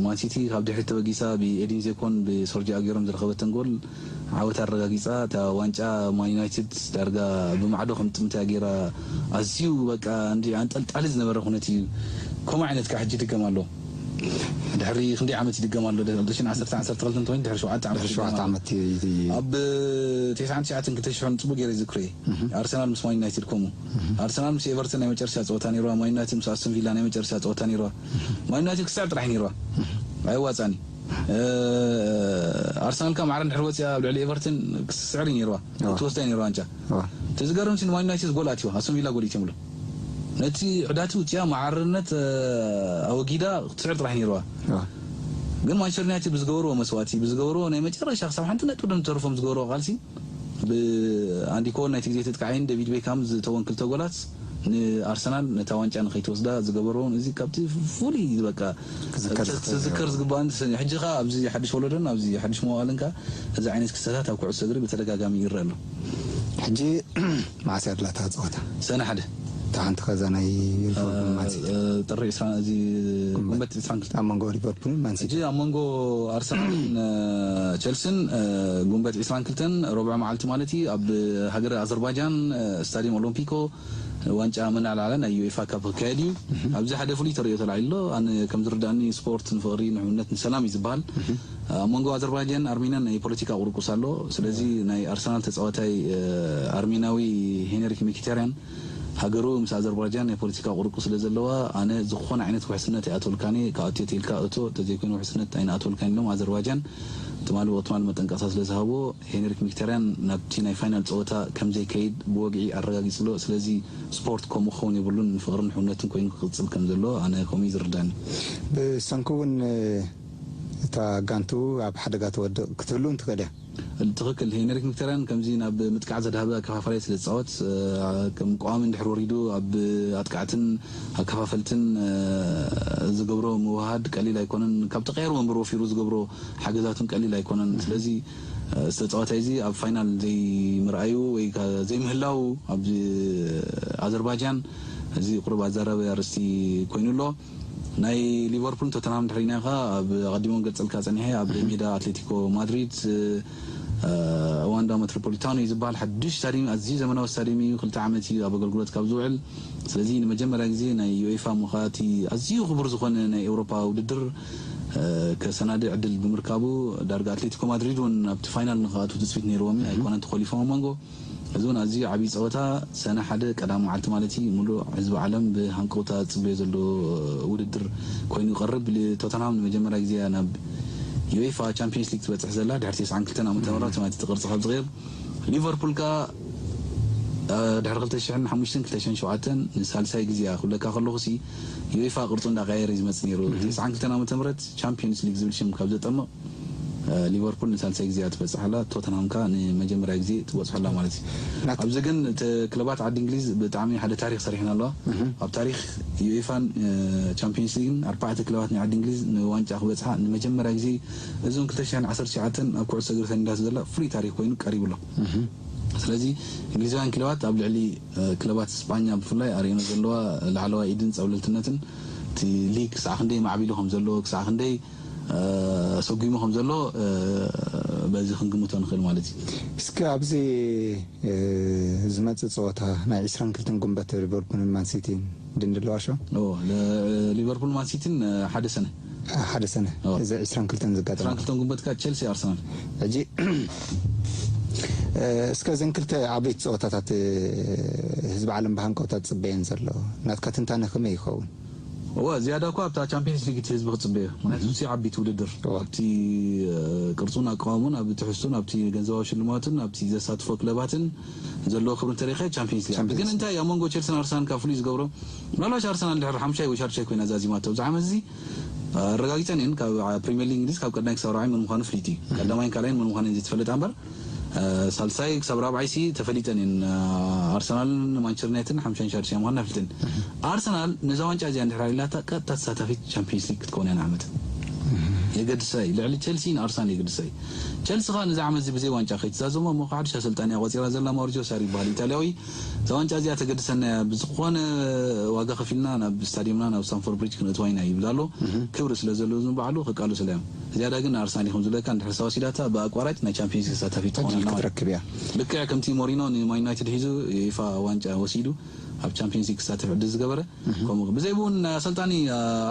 ማንሲቲ ካብ ድሕሪት ተበጊሳ ብኤዲን ዜኮን ብሰርጂ ኣጉዌሮን ዝረኸበተን ጎል ዓወት ኣረጋጊፃ እታ ዋንጫ ማን ዩናይትድ ዳርጋ ብማዕዶ ከም ጥምታ ገይራ ኣዝዩ በቃ እንዲ ኣንጠልጣሊ ዝነበረ ኩነት እዩ። ከምኡ ዓይነት ከዓ ሕጂ ይድገም ኣሎ። ድሕሪ ክንደይ ዓመት ይድገም ኣሎ? ክልተ ሽሕን ዓሰርተ ዓሰርተ ክልተ እንተኮይኑ ድሕሪ ሸውዓተ ዓመት ድሕሪ ይድገም ሸውዓተ ኣሎ። ዓመት እዩ- እዩ- እዩ። ኣብ ተስዓን ትሽዓተን ክልተ ሽሕን ፅቡቅ ገይረ ይዝክሮ እየ። ኣርሰናል ምስ ማን ዩናይትድ ከምኡ ኣርሰናል ምስ ኤቨርተን ናይ መጨረሻ ፀወታ ነይርዋ። ማን ዩናይትድ ምስ ኣስቶን ቪላ ናይ መጨረሻ ፀወታ ነይርዋ። ማን ዩናይትድ ክስዕር ጥራሕ ነይርዋ። ኣይዋፃኒ። ኣርሰናል ካብ ማዕረ እንድሕር ወፂኣ ኣብ ልዕሊ ኤቨርተን ክትስዕር እዩ ነይርዋ። ትወስዳ እዩ ነይርዋ ዋንጫ። እቲ ዝገርም ሲ ንማን ዩናይትድ ጎል ኣትይዋ ኣስቶን ቪላ ጎል ይትምሉ። ነቲ ዕዳቲ ውፅያ ማዕርነት ኣወጊዳ ክትስዕር ጥራሕ ነይርዋ። ግን ማንቸስተር ዩናይትድ ብዝገበርዎ መስዋእቲ ብዝገበርዎ ናይ መጨረሻ ክሳብ ሓንቲ ነጥቢ ደም ተርፎም ዝገበርዎ ቃልሲ ብኣንዲ ኮል ናይቲ ግዜ ተጥቃዓይን ዴቪድ ቤካም ዝተወን ክልተ ጎላት ንኣርሰናል ነታ ዋንጫ ንኸይትወስዳ ዝገበርዎን እዚ ካብቲ ፍሉይ በቃ ክዝከር ዝኽእል ትዝከር እዩ። ዝግባእን ተሰ- ሕጂ ኸ ኣብዚ ሓድሽ ወለዶን ኣብዚ ሓድሽ መዋእልን ከ እዚ ዓይነት ክስተታት ኣብ ኩዕሶ እግሪ ብተደጋጋሚ ይረአ ኣሎ። ሕጂ መዓስ እያ ድላታ ፀወታ? ሰነ ሓደ እታ ሓንቲ ከዛ ናይ ዩኒፎርም ማንሲቲ ጥሪ ዕስራ እዚ ጉንበት ዕስራን ክልተን ኣብ መንጎ ሊቨርፑልን ማንሲቲ ሕጂ ኣብ መንጎ ኣርሰናልን ቸልስን ጉንበት ዕስራን ክልተን ረብዖ መዓልቲ ማለት እዩ ኣብ ሃገረ ኣዘርባጃን ስታዲየም ኦሎምፒኮ ዋንጫ መናዕላዕላ ናይ ዩኤፋ ካፕ ክካየድ እዩ። ኣብዚ ሓደ ፍሉይ ተርእዮ ተላዒሉ ኣሎ። ኣነ ከም ዝርዳእኒ ስፖርት ንፍቕሪ ንሕውነት ንሰላም እዩ ዝበሃል። ኣብ መንጎ ኣዘርባጃን ኣርሜንያን ናይ ፖለቲካ ቁርቁስ ኣሎ። ስለዚ ናይ ኣርሰናል ተፃዋታይ ኣርሜናዊ ሄነሪክ ሚኪታርያን ሃገሩ ምስ ኣዘርባጃን ናይ ፖለቲካ ቁርቁስ ስለ ዘለዋ ኣነ ዝኾነ ዓይነት ውሕስነት ኣይኣተወልካን እየ። ክኣቱ እየ ተኢልካ እቶ፣ እንተዘይኮይኑ ውሕስነት ኣይንኣተወልካን ኢሎም ኣዘርባጃን ትማሊ ወቕቲ ትማሊ መጠንቀቕታ ስለ ዝሃብዎ ሄንሪክ ሚክተርያን ናብቲ ናይ ፋይናል ፀወታ ከም ዘይከይድ ብወግዒ ኣረጋጊፁ ኣሎ። ስለዚ ስፖርት ከምኡ ክኸውን የብሉን፣ ንፍቕርን ንሕውነትን ኮይኑ ክቕፅል ከም ዘለዎ ኣነ ከምኡ እዩ ዝርዳኒ። ብሰንኪ እውን እታ ጋንቱ ኣብ ሓደጋ ትወድቕ ክትህሉ እንትኽእል እያ። ትኽክል። ሄንሪክ ሚክተርያን ከምዚ ናብ ምጥቃዕ ዘድሃበ ኣከፋፋላይ ስለ ዝፃወት ከም ቀዋሚ እንድሕር ወሪዱ ኣብ ኣጥቃዕትን ኣከፋፈልትን ዝገብሮ ምውሃድ ቀሊል ኣይኮነን። ካብ ተቀያሪ ወንበር ወፊሩ ዝገብሮ ሓገዛት እውን ቀሊል ኣይኮነን። ስለዚ ዝተፃዋታይ እዚ ኣብ ፋይናል ዘይምርኣዩ ወይ ከዓ ዘይምህላው ኣብ ኣዘርባጃን እዚ ቁሩብ ኣዛራቢ ኣርእስቲ ኮይኑ ኣሎ። ናይ ሊቨርፑልን ቶተንሃም ድሕሪና ኢኻ ኣብ ኣቐዲሞም ገልጸልካ ጸኒሐ ኣብ ሜዳ ኣትሌቲኮ ማድሪድ ዋንዳ መትሮፖሊታኖ እዩ ዝበሃል ሓዱሽ ስታዲየም፣ ኣዝዩ ዘመናዊ ስታዲየም እዩ። ክልተ ዓመት እዩ ኣብ ኣገልግሎት ካብ ዝውዕል። ስለዚ ንመጀመርያ ግዜ ናይ ዩኤፋ ምዃ እቲ ኣዝዩ ክቡር ዝኾነ ናይ ኤውሮፓ ውድድር ከሰናድእ ዕድል ብምርካቡ ዳርጋ ኣትሌቲኮ ማድሪድ እውን ኣብቲ ፋይናል ንክኣትዉ ትጽቢት ነይርዎም እዩ። ኣይኮነን ተኾሊፎም ኣብ መንጎ። እዚ እውን ኣዝዩ ዓብዪ ጸወታ ሰነ ሓደ ቀዳም መዓልቲ ማለት እዩ። ሙሉእ ህዝቢ ዓለም ብሃንቀውታ ዝጽበዮ ዘሎ ውድድር ኮይኑ ይቐርብ። ቶተንሃም ንመጀመርያ ግዜ እያ ናብ ዩኤፋ ቻምፒየንስ ሊግ ትበጽሕ ዘላ ድሕሪ ተስዓን ክልተን ዓመተ ምህረት ማለት እቲ ቅርጺ ካብ ዝቕየር። ሊቨርፑል ከኣ ድሕሪ ክልተ ሽሕን ሓሙሽተን ክልተ ሽሕን ሸውዓተን ንሳልሳይ ግዜ እያ ክብለካ ከለኹ ሲ ዩኤፋ ቅርጹ እንዳቀያየረ እዩ ዝመጽእ ነይሩ። ተስዓን ክልተን ዓመተ ምህረት ቻምፒየንስ ሊግ ዝብል ሽም ካብ ዘጠምቕ ሊቨርፑል ንሳልሳይ ግዜ እያ ትበፅሕ ኣላ፣ ቶተንሃም ከኣ ንመጀመርያ ግዜ ትበፅሖ ኣላ ማለት እዩ። ኣብዚ ግን እቲ ክለባት ዓዲ እንግሊዝ ብጣዕሚ ሓደ ታሪክ ሰሪሕና ኣለዋ። ኣብ ታሪክ ዩኤፋን ቻምፒየንስ ሊግን ኣርባዕተ ክለባት ናይ ዓዲ እንግሊዝ ንዋንጫ ክበፅሓ ንመጀመርያ ግዜ፣ እዞን ክልተ ሽሕን ዓሰርተ ትሽዓተን ኣብ ኩዕሶ እግሪ ተኒዳቶ ዘላ ፍሉይ ታሪክ ኮይኑ ቀሪቡ ኣሎ። ስለዚ እንግሊዛውያን ክለባት ኣብ ልዕሊ ክለባት ስጳኛ ብፍላይ ኣርእየን ዘለዋ ላዕለዋይ ኢድን ፀብለልትነትን፣ እቲ ሊግ ክሳዕ ክንደይ ማዕቢሉ ከም ዘሎ፣ ክሳዕ ክንደይ ሰጒሙ ከም ዘሎ በዚ ክንግምቶ ንኽእል ማለት እዩ። እስኪ ኣብዚ ዝመጽእ ጸወታ ናይ ዕስራን ክልተን ጉንበት ሊቨርፑልን ማን ሲቲን ድንድለዋሾ? ሊቨርፑል ማን ሲቲን ሓደ ሰነ ሓደ ሰነ እዚ ዕስራን ክልተን ዝጋጠመ ዕስራን ክልተን ጉንበት ካ ቸልሲ ኣርሰናል። ሕጂ እስከ እዘን ክልተ ዓበይቲ ጸወታታት ህዝቢ ዓለም ብሃንቀውታ ዝጽበየን ዘሎ ናትካ ትንታነ ከመይ ይኸውን? እወ ዝያዳ እኳ ኣብታ ቻምፒየንስ ሊግ እቲ ህዝቢ ክጽበዮ፣ ምክንያቱ እሱ ዓቢት ውድድር ኣብቲ ቅርጹን ኣቃውሙን ኣብ ትሕዝቱን ኣብቲ ገንዘባዊ ሽልማትን ኣብቲ ዘሳትፎ ክለባትን ዘለዎ ክብሪ እንተሪኸ ቻምፒየንስ ሊግ። ግን እንታይ ኣብ መንጎ ቸልስን ኣርሰናል ካብ ፍሉይ ዝገብሮ፣ ምናልባት ኣርሰናል ድሕር ሓምሻይ ወይ ሻድሻይ ኮይና ዛዚማቶ ኣብዚ ዓመት እዚ ኣረጋጊጸን እየን። ካብ ፕሪሚየር ሊግ እንግሊዝ ካብ ቀዳማይ ክሳብ ራብዓይ መን ምዃኑ ፍሊጥ እዩ። ቀዳማይን ካልኣይን መን ምዃኑ እየን ዝተፈለጠ እምበር ሳልሳይ ክሳብ ራብዓይ ሲ ተፈሊጠን እየን። ኣርሰናልን ማንቸስተር ዩናይትድን ሓምሻን ሻድሻይ ምዃንና ኣፍሊጠን። ኣርሰናል ነዛ ዋንጫ እዚኣ እንድሕር ኢላታ ቀጥታ ተሳታፊት ቻምፒየንስ ሊግ ክትከውን እያ ንዓመት። የገድሳ እዩ። ልዕሊ ቸልሲ ንኣርሰናል የገድሳ እዩ። ቸልሲ ኸኣ ነዚ ዓመት እዚ ብዘይ ዋንጫ ከይትዛዘሞ እሞ ሓድሽ ኣሰልጣኒ እያ ቆጺራ ዘላ። ማውሪዚዮ ሳሪ ይበሃል ኢጣልያዊ። እዛ ዋንጫ እዚኣ ተገድሰና እያ። ብዝኾነ ዋጋ ከፊልና ናብ ስታዲየምና ናብ ስታንፎርድ ብሪጅ ክነእትዋ ኢና ይብል ኣሎ። ክብሪ ስለ ዘለዎ ንባዕሉ ከቃልሰላ እዮም። ዝያዳ ግን ንኣርሰናል ይኹን ዝብለካ እንድሕር ሳዋ ሲዳታ ብኣቋራጭ ናይ ቻምፒየንስ ሊግ ተሳታፊ ትኾነና ማለት። ልክዕ ከምቲ ሞሪኖ ንማን ዩናይትድ ሒዙ ዩኤፋ ዋንጫ ወሲዱ ኣብ ቻምፒየንስ ሊግ ክሳተፍ ዕድል ዝገበረ ከምኡ ብዘይ ብውን ኣሰልጣኒ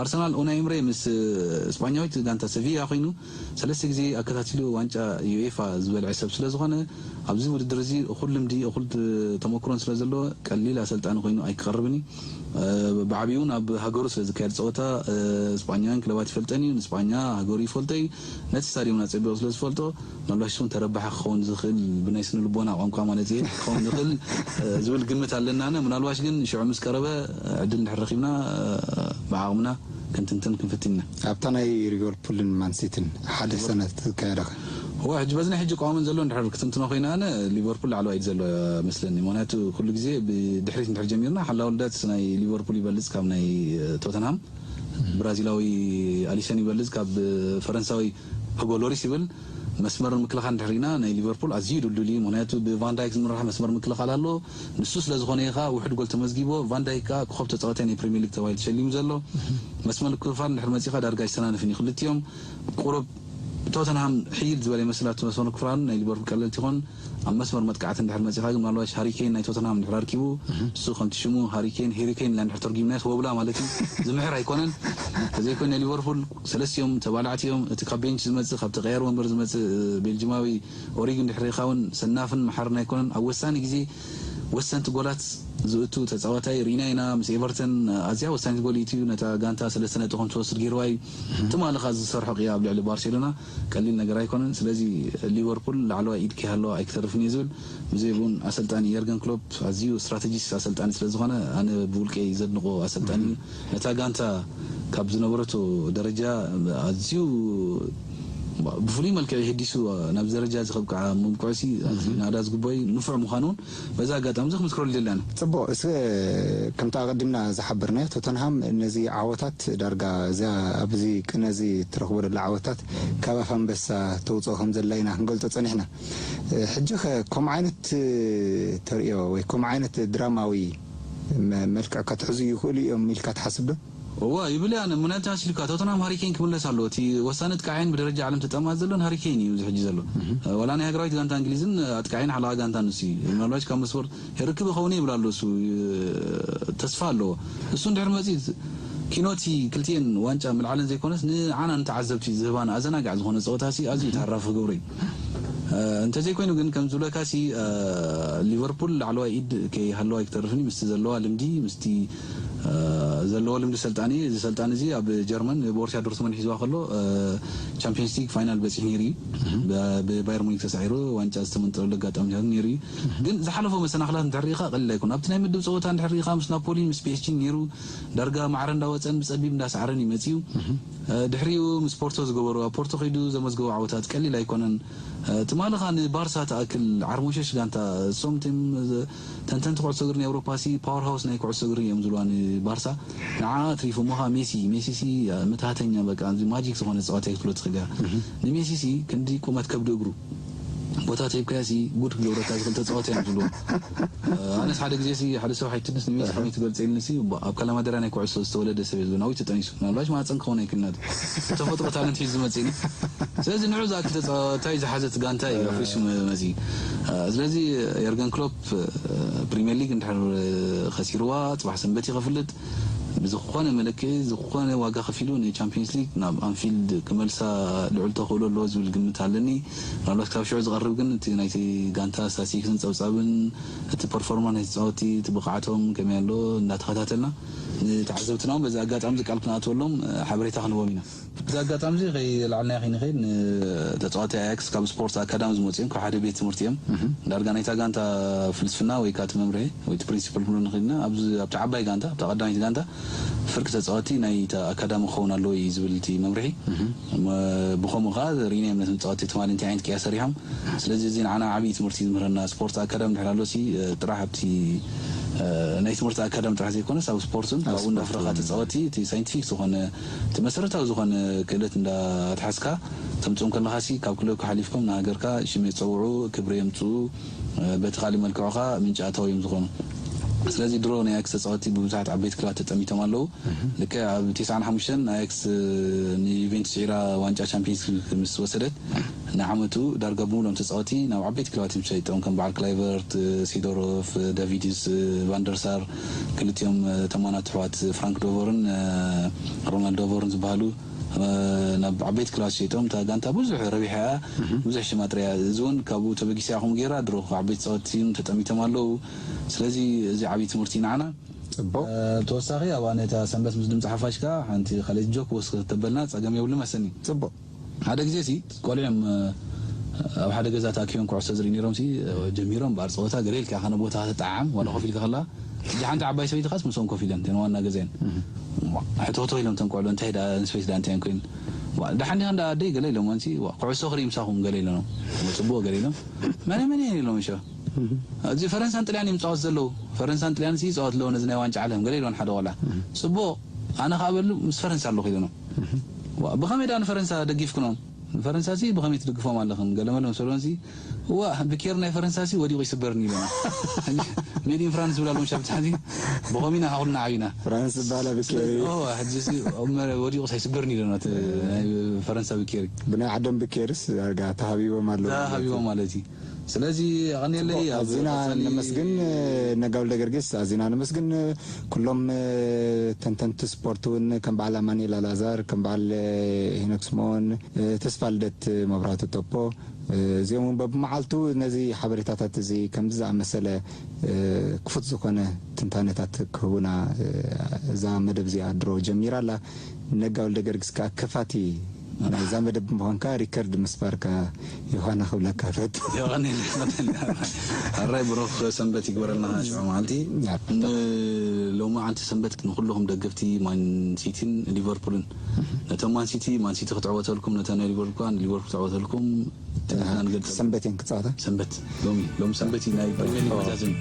ኣርሰናል ኡናይ ኤምሬ ምስ ስጳኛዊት ጋንታ ሰቪያ ኮይኑ ሰለስተ ግዜ ኣከታቲሉ ዋንጫ ዩኤፋ ዝበልዐ ሰብ ስለ ዝኾነ ኣብዚ ውድድር እዚ እኹል ልምዲ እኹል ተመክሮን ስለ ዘለዎ ቀሊል ኣሰልጣኒ ኮይኑ ኣይክቐርብን እዩ። ብዓብዩ እውን ኣብ ሃገሩ ስለ ዝካየድ ፀወታ ስጳኛውያን ክለባት ይፈልጠን እዩ። ንስጳኛ ሃገሩ ይፈልጦ እዩ። ነቲ ስታዲየም እናፀበዮ ስለ ዝፈልጦ ምናልባሽ እውን ተረባሒ ክኸውን ዝኽእል ብናይ ስነ ልቦና ቋንቋ ማለት እየ ክኸውን ዝኽእል ዝብል ግምት ኣለና። ኣነ ምናልባሽ ግን ሽዑ ምስ ቀረበ ዕድል እንድሕር ረኺብና ብዓቕምና ክንትንትን ክንፍትን ኢና። ኣብታ ናይ ሊቨርፑልን ማንሲቲን ሓደ ሰነ ትካየዳ ከ? እዋ ሕጂ በዚ ናይ ሕጂ ቀዋመን ዘሎ እንድሕር ክትንትኖ ኮይነ ኣነ ሊቨርፑል ላዕለዋይ ኢድ ዘሎ መስለኒ። ምክንያቱ ኩሉ ግዜ ብድሕሪት እንድሕር ጀሚርና ሓላዊ ልደት ናይ ሊቨርፑል ይበልጽ ካብ ናይ ቶተንሃም። ብራዚላዊ ኣሊሰን ይበልጽ ካብ ፈረንሳዊ ሆጎ ሎሪስ ይብል። መስመር ምክልኻል እንድሕር ኢና ናይ ሊቨርፑል ኣዝዩ ድልዱል እዩ። ምክንያቱ ብቫንዳይክ ዝምራሕ መስመር ምክልኻል ኣሎ። ንሱ ስለ ዝኾነ እዩ ከዓ ውሕድ ጎል ተመዝጊቦ። ቫንዳይክ ከዓ ኮኸብ ተፃዋታይ ናይ ፕሪሚየር ሊግ ተባሂሉ ተሸሊሙ ዘሎ። መስመር ምክልኻል እንድሕር መፂኻ ዳርጋ ኣይሰናንፍን እዩ። ክልቲኦም ቁሩብ ቶተንሃም ሕይል ዝበለ ይመስል ኣብቲ መስመር ምክልኻል ናይ ሊቨርፑል ቀለልቲ ይኾን። ኣብ መስመር መጥቃዕቲ እንድሕር መፂኻ ግን ምናልባሽ ሃሪኬን ናይ ቶተንሃም እንድሕር ኣርኪቡ እሱ ከምቲ ሽሙ ሃሪኬን ሄሪኬን ኢልና እንድሕር ተርጉምናዮስ ወብላ ማለት እዩ ዝምሕር ኣይኮነን። ተዘይኮይኑ ናይ ሊቨርፑል ሰለስቲኦም ተባላዕቲ እዮም። እቲ ካብ ቤንች ዝመፅእ ካብ ተቀያሪ ወንበር ዝመፅእ ቤልጅማዊ ኦሪጊ እንድሕር ሪኢኻ እውን ሰናፍን መሓርን ኣይኮነን። ኣብ ወሳኒ ግዜ ወሰንቲ ጎላት ዝእቱ ተፃዋታይ ሪኢና ኢና። ምስ ኤቨርተን ኣዝያ ወሳኒት ጎል ኢትዩ ነታ ጋንታ ሰለስተ ነጥቢ ከም ትወስድ ገይርዋ እዩ። ትማሊ ኸኣ ዝሰርሖ ቅያ ኣብ ልዕሊ ባርሴሎና ቀሊል ነገር ኣይኮነን። ስለዚ ሊቨርፑል ላዕለዋይ ኢድ ከይሃለዋ ኣይክተርፍን እየ ዝብል። ብዘይ ብኡን ኣሰልጣኒ የርገን ክሎፕ ኣዝዩ ስትራተጂስት ኣሰልጣኒ ስለ ዝኾነ ኣነ ብውልቀይ ዘድንቆ ኣሰልጣኒ እዩ። ነታ ጋንታ ካብ ዝነበረቶ ደረጃ ኣዝዩ ብፍሉይ መልክዕ የህዲሱ ናብዚ ደረጃ እዚ ከብቅዓ ምብቅዑሲ ኣዝዩ ናእዳ ዝግበኦ እዩ። ንፉዕ ምዃኑ እውን በዚ ኣጋጣሚ እዚ ክምስክረሉ ይደሊ ኣነ። ጽቡቕ፣ እስ ከምቲ ኣቐዲምና ዝሓበርናዮ ቶተንሃም ነዚ ዓወታት ዳርጋ እዚኣ ኣብዚ ቅነ እዚ እትረኽቦ ደላ ዓወታት ካብ ኣፍ ኣንበሳ ተውጽኦ ከም ዘላ ኢና ክንገልጾ ጸኒሕና። ሕጂ ኸ ከምኡ ዓይነት ተርእዮ ወይ ከምኡ ዓይነት ድራማዊ መ-፣ መልክዕ ከትሕዙ ይኽእሉ እዮም ኢልካ ትሓስብ ዶ? እዋ ይብል ኣነ ምክንያቱ ኣሲልካ ቶተንሃም ሃሪኬን ክምለስ ኣለዎ። እቲ ወሳኒ ኣጥቃዓይን ብደረጃ ዓለም ተጠማት ዘሎን ሃሪኬን እዩ እዚ ሕጂ ዘሎ። ዋላ ናይ ሃገራዊት ጋንታ እንግሊዝን ኣጥቃዓይን ሓለዋ ጋንታ ንሱ እዩ። ምናልባሽ ካብ መስመር ርክብ ይኸውን ይብል ኣሎ እሱ ተስፋ ኣለዎ። እሱ እንድሕር መፂኡ ኪኖቲ ክልቲኤን ዋንጫ ምልዓለን ዘይኮነስ ንዓና ንተዓዘብቲ ዝህባና ኣዘናጋዕ ዝኾነ ፀወታ ሲ ኣዝዩ ተሃራፊ ክገብሮ እዩ። እንተዘይኮይኑ ግን ከም ዝብለካ ሲ ሊቨርፑል ላዕለዋይ ኢድ ከይሃለዋ ኣይክተርፍን እዩ። ምስቲ ዘለዋ ልምዲ ምስቲ ዘለዎ ልምዲ ሰልጣኒ። እዚ ሰልጣኒ እዚ ኣብ ጀርመን ቦርሲያ ዶርትመንድ ሒዝዋ ከሎ ቻምፒየንስ ሊግ ፋይናል በፂሑ ነይሩ እዩ። ብባየር ሙኒክ ተሳዒሩ ዋንጫ ዝተመንጠለሉ ኣጋጣሚታት ነይሩ እዩ። ግን ዝሓለፎ መሰናኽላት እንድሕር ርኢኻ ቀሊል ኣይኮን። ኣብቲ ናይ ምድብ ፀወታ እንድሕር ርኢኻ ምስ ናፖሊ ምስ ፒኤስጂ ነይሩ ዳርጋ ማዕረ እንዳወፀን ብፀቢብ እንዳሰዓረን እዩ መፂኡ። ድሕሪኡ ምስ ፖርቶ ዝገበሩ ኣብ ፖርቶ ከይዱ ዘመዝገቡ ዓወታት ቀሊል ኣይኮነን። ትማሊ ኸኣ ንባርሳ ትኣክል ዓርሞሸሽ ጋንታ እሶም ቲም ተንተንቲ ኩዕሶ እግሪ ናይ ኤውሮፓ ሲ ፓወር ሃውስ ናይ ኩዕሶ እግሪ እዮም ዝብልዋ ንባርሳ። ንዓ ኣትሪፎም ኸኣ ሜሲ ሜሲ ሲ መትሃተኛ በቃ እዚ ማጂክ ዝኾነ ጸዋታ ክትብሎ ትኽእል እያ። ንሜሲ ሲ ክንዲ ቁመት ከብዲ እግሩ ቦታ ተሂብካዮ ሲ ጉድ ክገብረካ ዝኽእል ተጻዋታይ እዮም ዝብልዎ። ኣነስ ሓደ ግዜ ሲ ሓደ ሰብ ሓይትንስ ንሜሲ ከመይ ትገልጽ ኢልኒ ሲ ኣብ ካላማደራ ናይ ኩዕሶ ዝተወለደ ሰብ እዩ ዝብሎ ናዊት ተጠኒሱ ምናልባሽ ማህፀን ክኸውን ኣይክእልን ተፈጥሮ ታለንት ሒዙ ዝመፅእ እዩ። ስለዚ ንዑ ዝኣክል ተፃዋታይ ዝሓዘት ጋንታ እዩ ኣፍሪሱ መፂ። ስለዚ የርገን ክሎፕ ፕሪሚየር ሊግ እንድሕር ከሲርዋ ፅባሕ ሰንበት እዩ ከፍልጥ ብዝኾነ መለክዒ ዝኾነ ዋጋ ከፊሉ ንቻምፒየንስ ሊግ ናብ ኣንፊልድ ክመልሳ ልዑል ተኽእሎ ኣለዎ ዝብል ግምት ኣለኒ። ምናልባት ካብ ሽዑ ዝቐርብ ግን እቲ ናይቲ ጋንታ ስታቲስቲክስን ፀብፃብን እቲ ፐርፎርማንስ ናይቲ ተፃወቲ እቲ ብቕዓቶም ከመይ ኣሎ እንዳተኸታተልና ንተዓዘብትና እውን በዚ ኣጋጣሚ እዚ ቃል ክንኣትወሎም ሓበሬታ ክንህቦም ኢና። እዚ ኣጋጣሚ እዚ ከይለዓልናዮ ከይንኸይድ ንተፃወቲ ኣያክስ ካብ ስፖርት ኣካዳሚ ዝመፁ እዮም ካብ ሓደ ቤት ትምህርቲ እዮም። ዳርጋ ናይታ ጋንታ ፍልስፍና ወይ ከዓ እቲ መምርሒ ወይ እቲ ፕሪንሲፕል ክንብሎ ንኽእል ኢና። ኣብዚ ኣብቲ ዓባይ ጋንታ ኣብታ ቀዳመይቲ ጋንታ ፍርቂ ተፃወቲ ናይታ ኣካዳሚ ክኸውን ኣለዎ እዩ ዝብል እቲ መምርሒ። ብኸምኡ ከዓ ርኢናዮም ነቶም ተፃወቲ ትማሊ እንታይ ዓይነት ቅያ ሰሪሖም። ስለዚ እዚ ንዓና ዓብዪ ትምህርቲ እዩ ዝምህረና። ስፖርት ኣካዳሚ ድሕር ኣሎ ሲ ጥራሕ ኣብቲ ናይ ትምህርቲ ኣካዳሚ ጥራሕ ዘይኮነስ ኣብ ስፖርትን ካብኡ እንዳፍረኻ ተፃወቲ እቲ ሳይንቲፊክ ዝኾነ እቲ መሰረታዊ ዝኾነ ክእለት እንዳትሓዝካ ተምፅኦም ከለኻ ሲ ካብ ክለብካ ሓሊፍኩም ንሃገርካ ሽም የፀውዑ ክብሪ የምፅኡ በቲ ካሊእ መልክዑ ከዓ ምንጪ ኣታዊ እዮም ዝኾኑ። ስለዚ ድሮ ናይ ኣያክስ ተፃወቲ ብብዙሓት ዓበይቲ ክለባት ተጠሚቶም ኣለዉ። ልክዕ ኣብ ተስዓን ሓሙሽተን ኣያክስ ንዩቬንቱስ ስዒራ ዋንጫ ቻምፒየንስ ምስ ወሰደት ንዓመቱ ዳርጋ ብምሉኦም ተፃወቲ ናብ ዓበይቲ ክለባት እዮም ተሻይጦም ከም በዓል ክላይቨርት፣ ሲዶሮፍ፣ ዳቪድስ፣ ቫንደርሳር ክልቲኦም ተማናት ኣሕዋት ፍራንክ ዶቨርን ሮናልድ ዶቨርን ዝበሃሉ ናብ ዓበይቲ ክለባት ተሸይጦም እታ ጋንታ ብዙሕ ረቢሓ እያ። ብዙሕ ሽማ ጥርያ እዚ እውን ካብኡ ተበጊሳ ኢኹም ገይራ ድሮ ዓበይቲ ተፃወቲ ተጠሚቶም ኣለዉ። ስለዚ እዚ ዓብዪ ትምህርቲ ንዓና። ፅቡቅ። ተወሳኺ ኣብኣ ነታ ሰንበት ምስ ድምፂ ሓፋሽ ከዓ ሓንቲ ካልኣይቲ ጆክ ወስክ ተበልና ፀገም የብሉ መሰኒ። ፅቡቅ። ሓደ ግዜ ሲ ቆልዑ እዮም ኣብ ሓደ ገዛ ተኣኪቦም ኩዕሶ ዝርኢ ነይሮም ሲ ጀሚሮም በኣር ፀወታ ገለ ኢልካ ከነ ቦታ ተጣዓም ዋላ ኮፍ ኢልካ ከላ እጂ ሓንቲ ዓባይ ሰበይቲ ካስ ምስኦም ኮፍ ኢለን ተን ዋና ገዛየን ሕቶቶ ኢሎም ተን ቆልዑ እንታይ ዳ ንስበይቲ ዳ እንታይ ኮይን ደሓን ዲኻ እንዳ ኣደይ ገለ ኢሎም ዋንሲ ኩዕሶ ክርኢ ምሳኹም ገለ ኢሎም ፅቡቅ ገለ ኢሎም መነ መን ኢሎም ሸ እዚ ፈረንሳን ጥልያን እዮም ጻወት ዘለዉ። ፈረንሳን ጥልያን ሲ ጻወት ኣለዎ ነዚ ናይ ዋንጫ ዓለም ገለ ኢሎን ሓደ ቆልዓ። ጽቡቕ ኣነ ከኣ በሉ ምስ ፈረንሳ ኣለኹ ኢሎኖም። ዋ ብኸመይ ደኣ ንፈረንሳ ደጊፍክኖም? ንፈረንሳ ሲ ብኸመይ ትድግፎም ኣለኽን? ገለ መለ መሰሎን ሲ ዋ ብኬር ናይ ፈረንሳ ሲ ወዲቑ ይስበርኒ ኢሎና። ሜድ ኢን ፍራንስ ዝብላ ኣለዎም ሻብ ታሕቲ ብኸምኡ ኢና ኩልና ዓቢና። ፍራንስ ዝበሃላ ብኬር እዩ። ኦ ሕጂ ሲ ወዲቑ ሳይስበርኒ ኢሎና እቲ ናይ ፈረንሳ ብኬር እዩ። ብናይ ዓዶም ብኬርስ ዳርጋ ተሃቢቦም ኣለዉ ማለት እዩ። ተሃቢቦም ማለት እዩ። ስለዚ ኣቐንየለይ ኣብ ኣዚና ቀጻሊ ነመስግን ነጋ ወልደ ገርጊስ ኣዚና ነመስግን ኩሎም ተንተንቲ ስፖርት እውን ከም በዓል ኣማኒኤል ኣልኣዛር ከም በዓል ሄኖክ ስምኦን ተስፋ ልደት መብራህቱ ቶፖ እዚኦም እውን በብመዓልቱ ነዚ ሓበሬታታት እዚ ከምዚ ዝኣመሰለ ክፉት ዝኾነ ትንታነታት ክህቡና እዛ መደብ እዚኣ ድሮ ጀሚራ ኣላ ነጋ ወልደ ገርጊስ ከዓ ከፋቲ ናይዛ መደብ ብምዃንካ ሪከርድ ምስባርካ ዮሃና ክብለካ ፈት የቐንየልና። ኣራይ ብሩኽ ሰንበት ይግበረልና ሽዑ መዓልቲ። ንሎሚ ዓንቲ ሰንበት ንኩልኹም ደገፍቲ ማን ሲቲን ሊቨርፑልን ነቶም ማን ሲቲ ማን ሲቲ ክትዕወተልኩም ነታ ናይ ሊቨርፑል ከዓ ንሊቨርፑል ክትዕወተልኩም ትምኒትና ንገልፅ። ሰንበት እየን ክፃወታ። ሰንበት ሎሚ ሎሚ ሰንበት እዩ ናይ ፕሪሚየር ሊግ መዛዘሚ።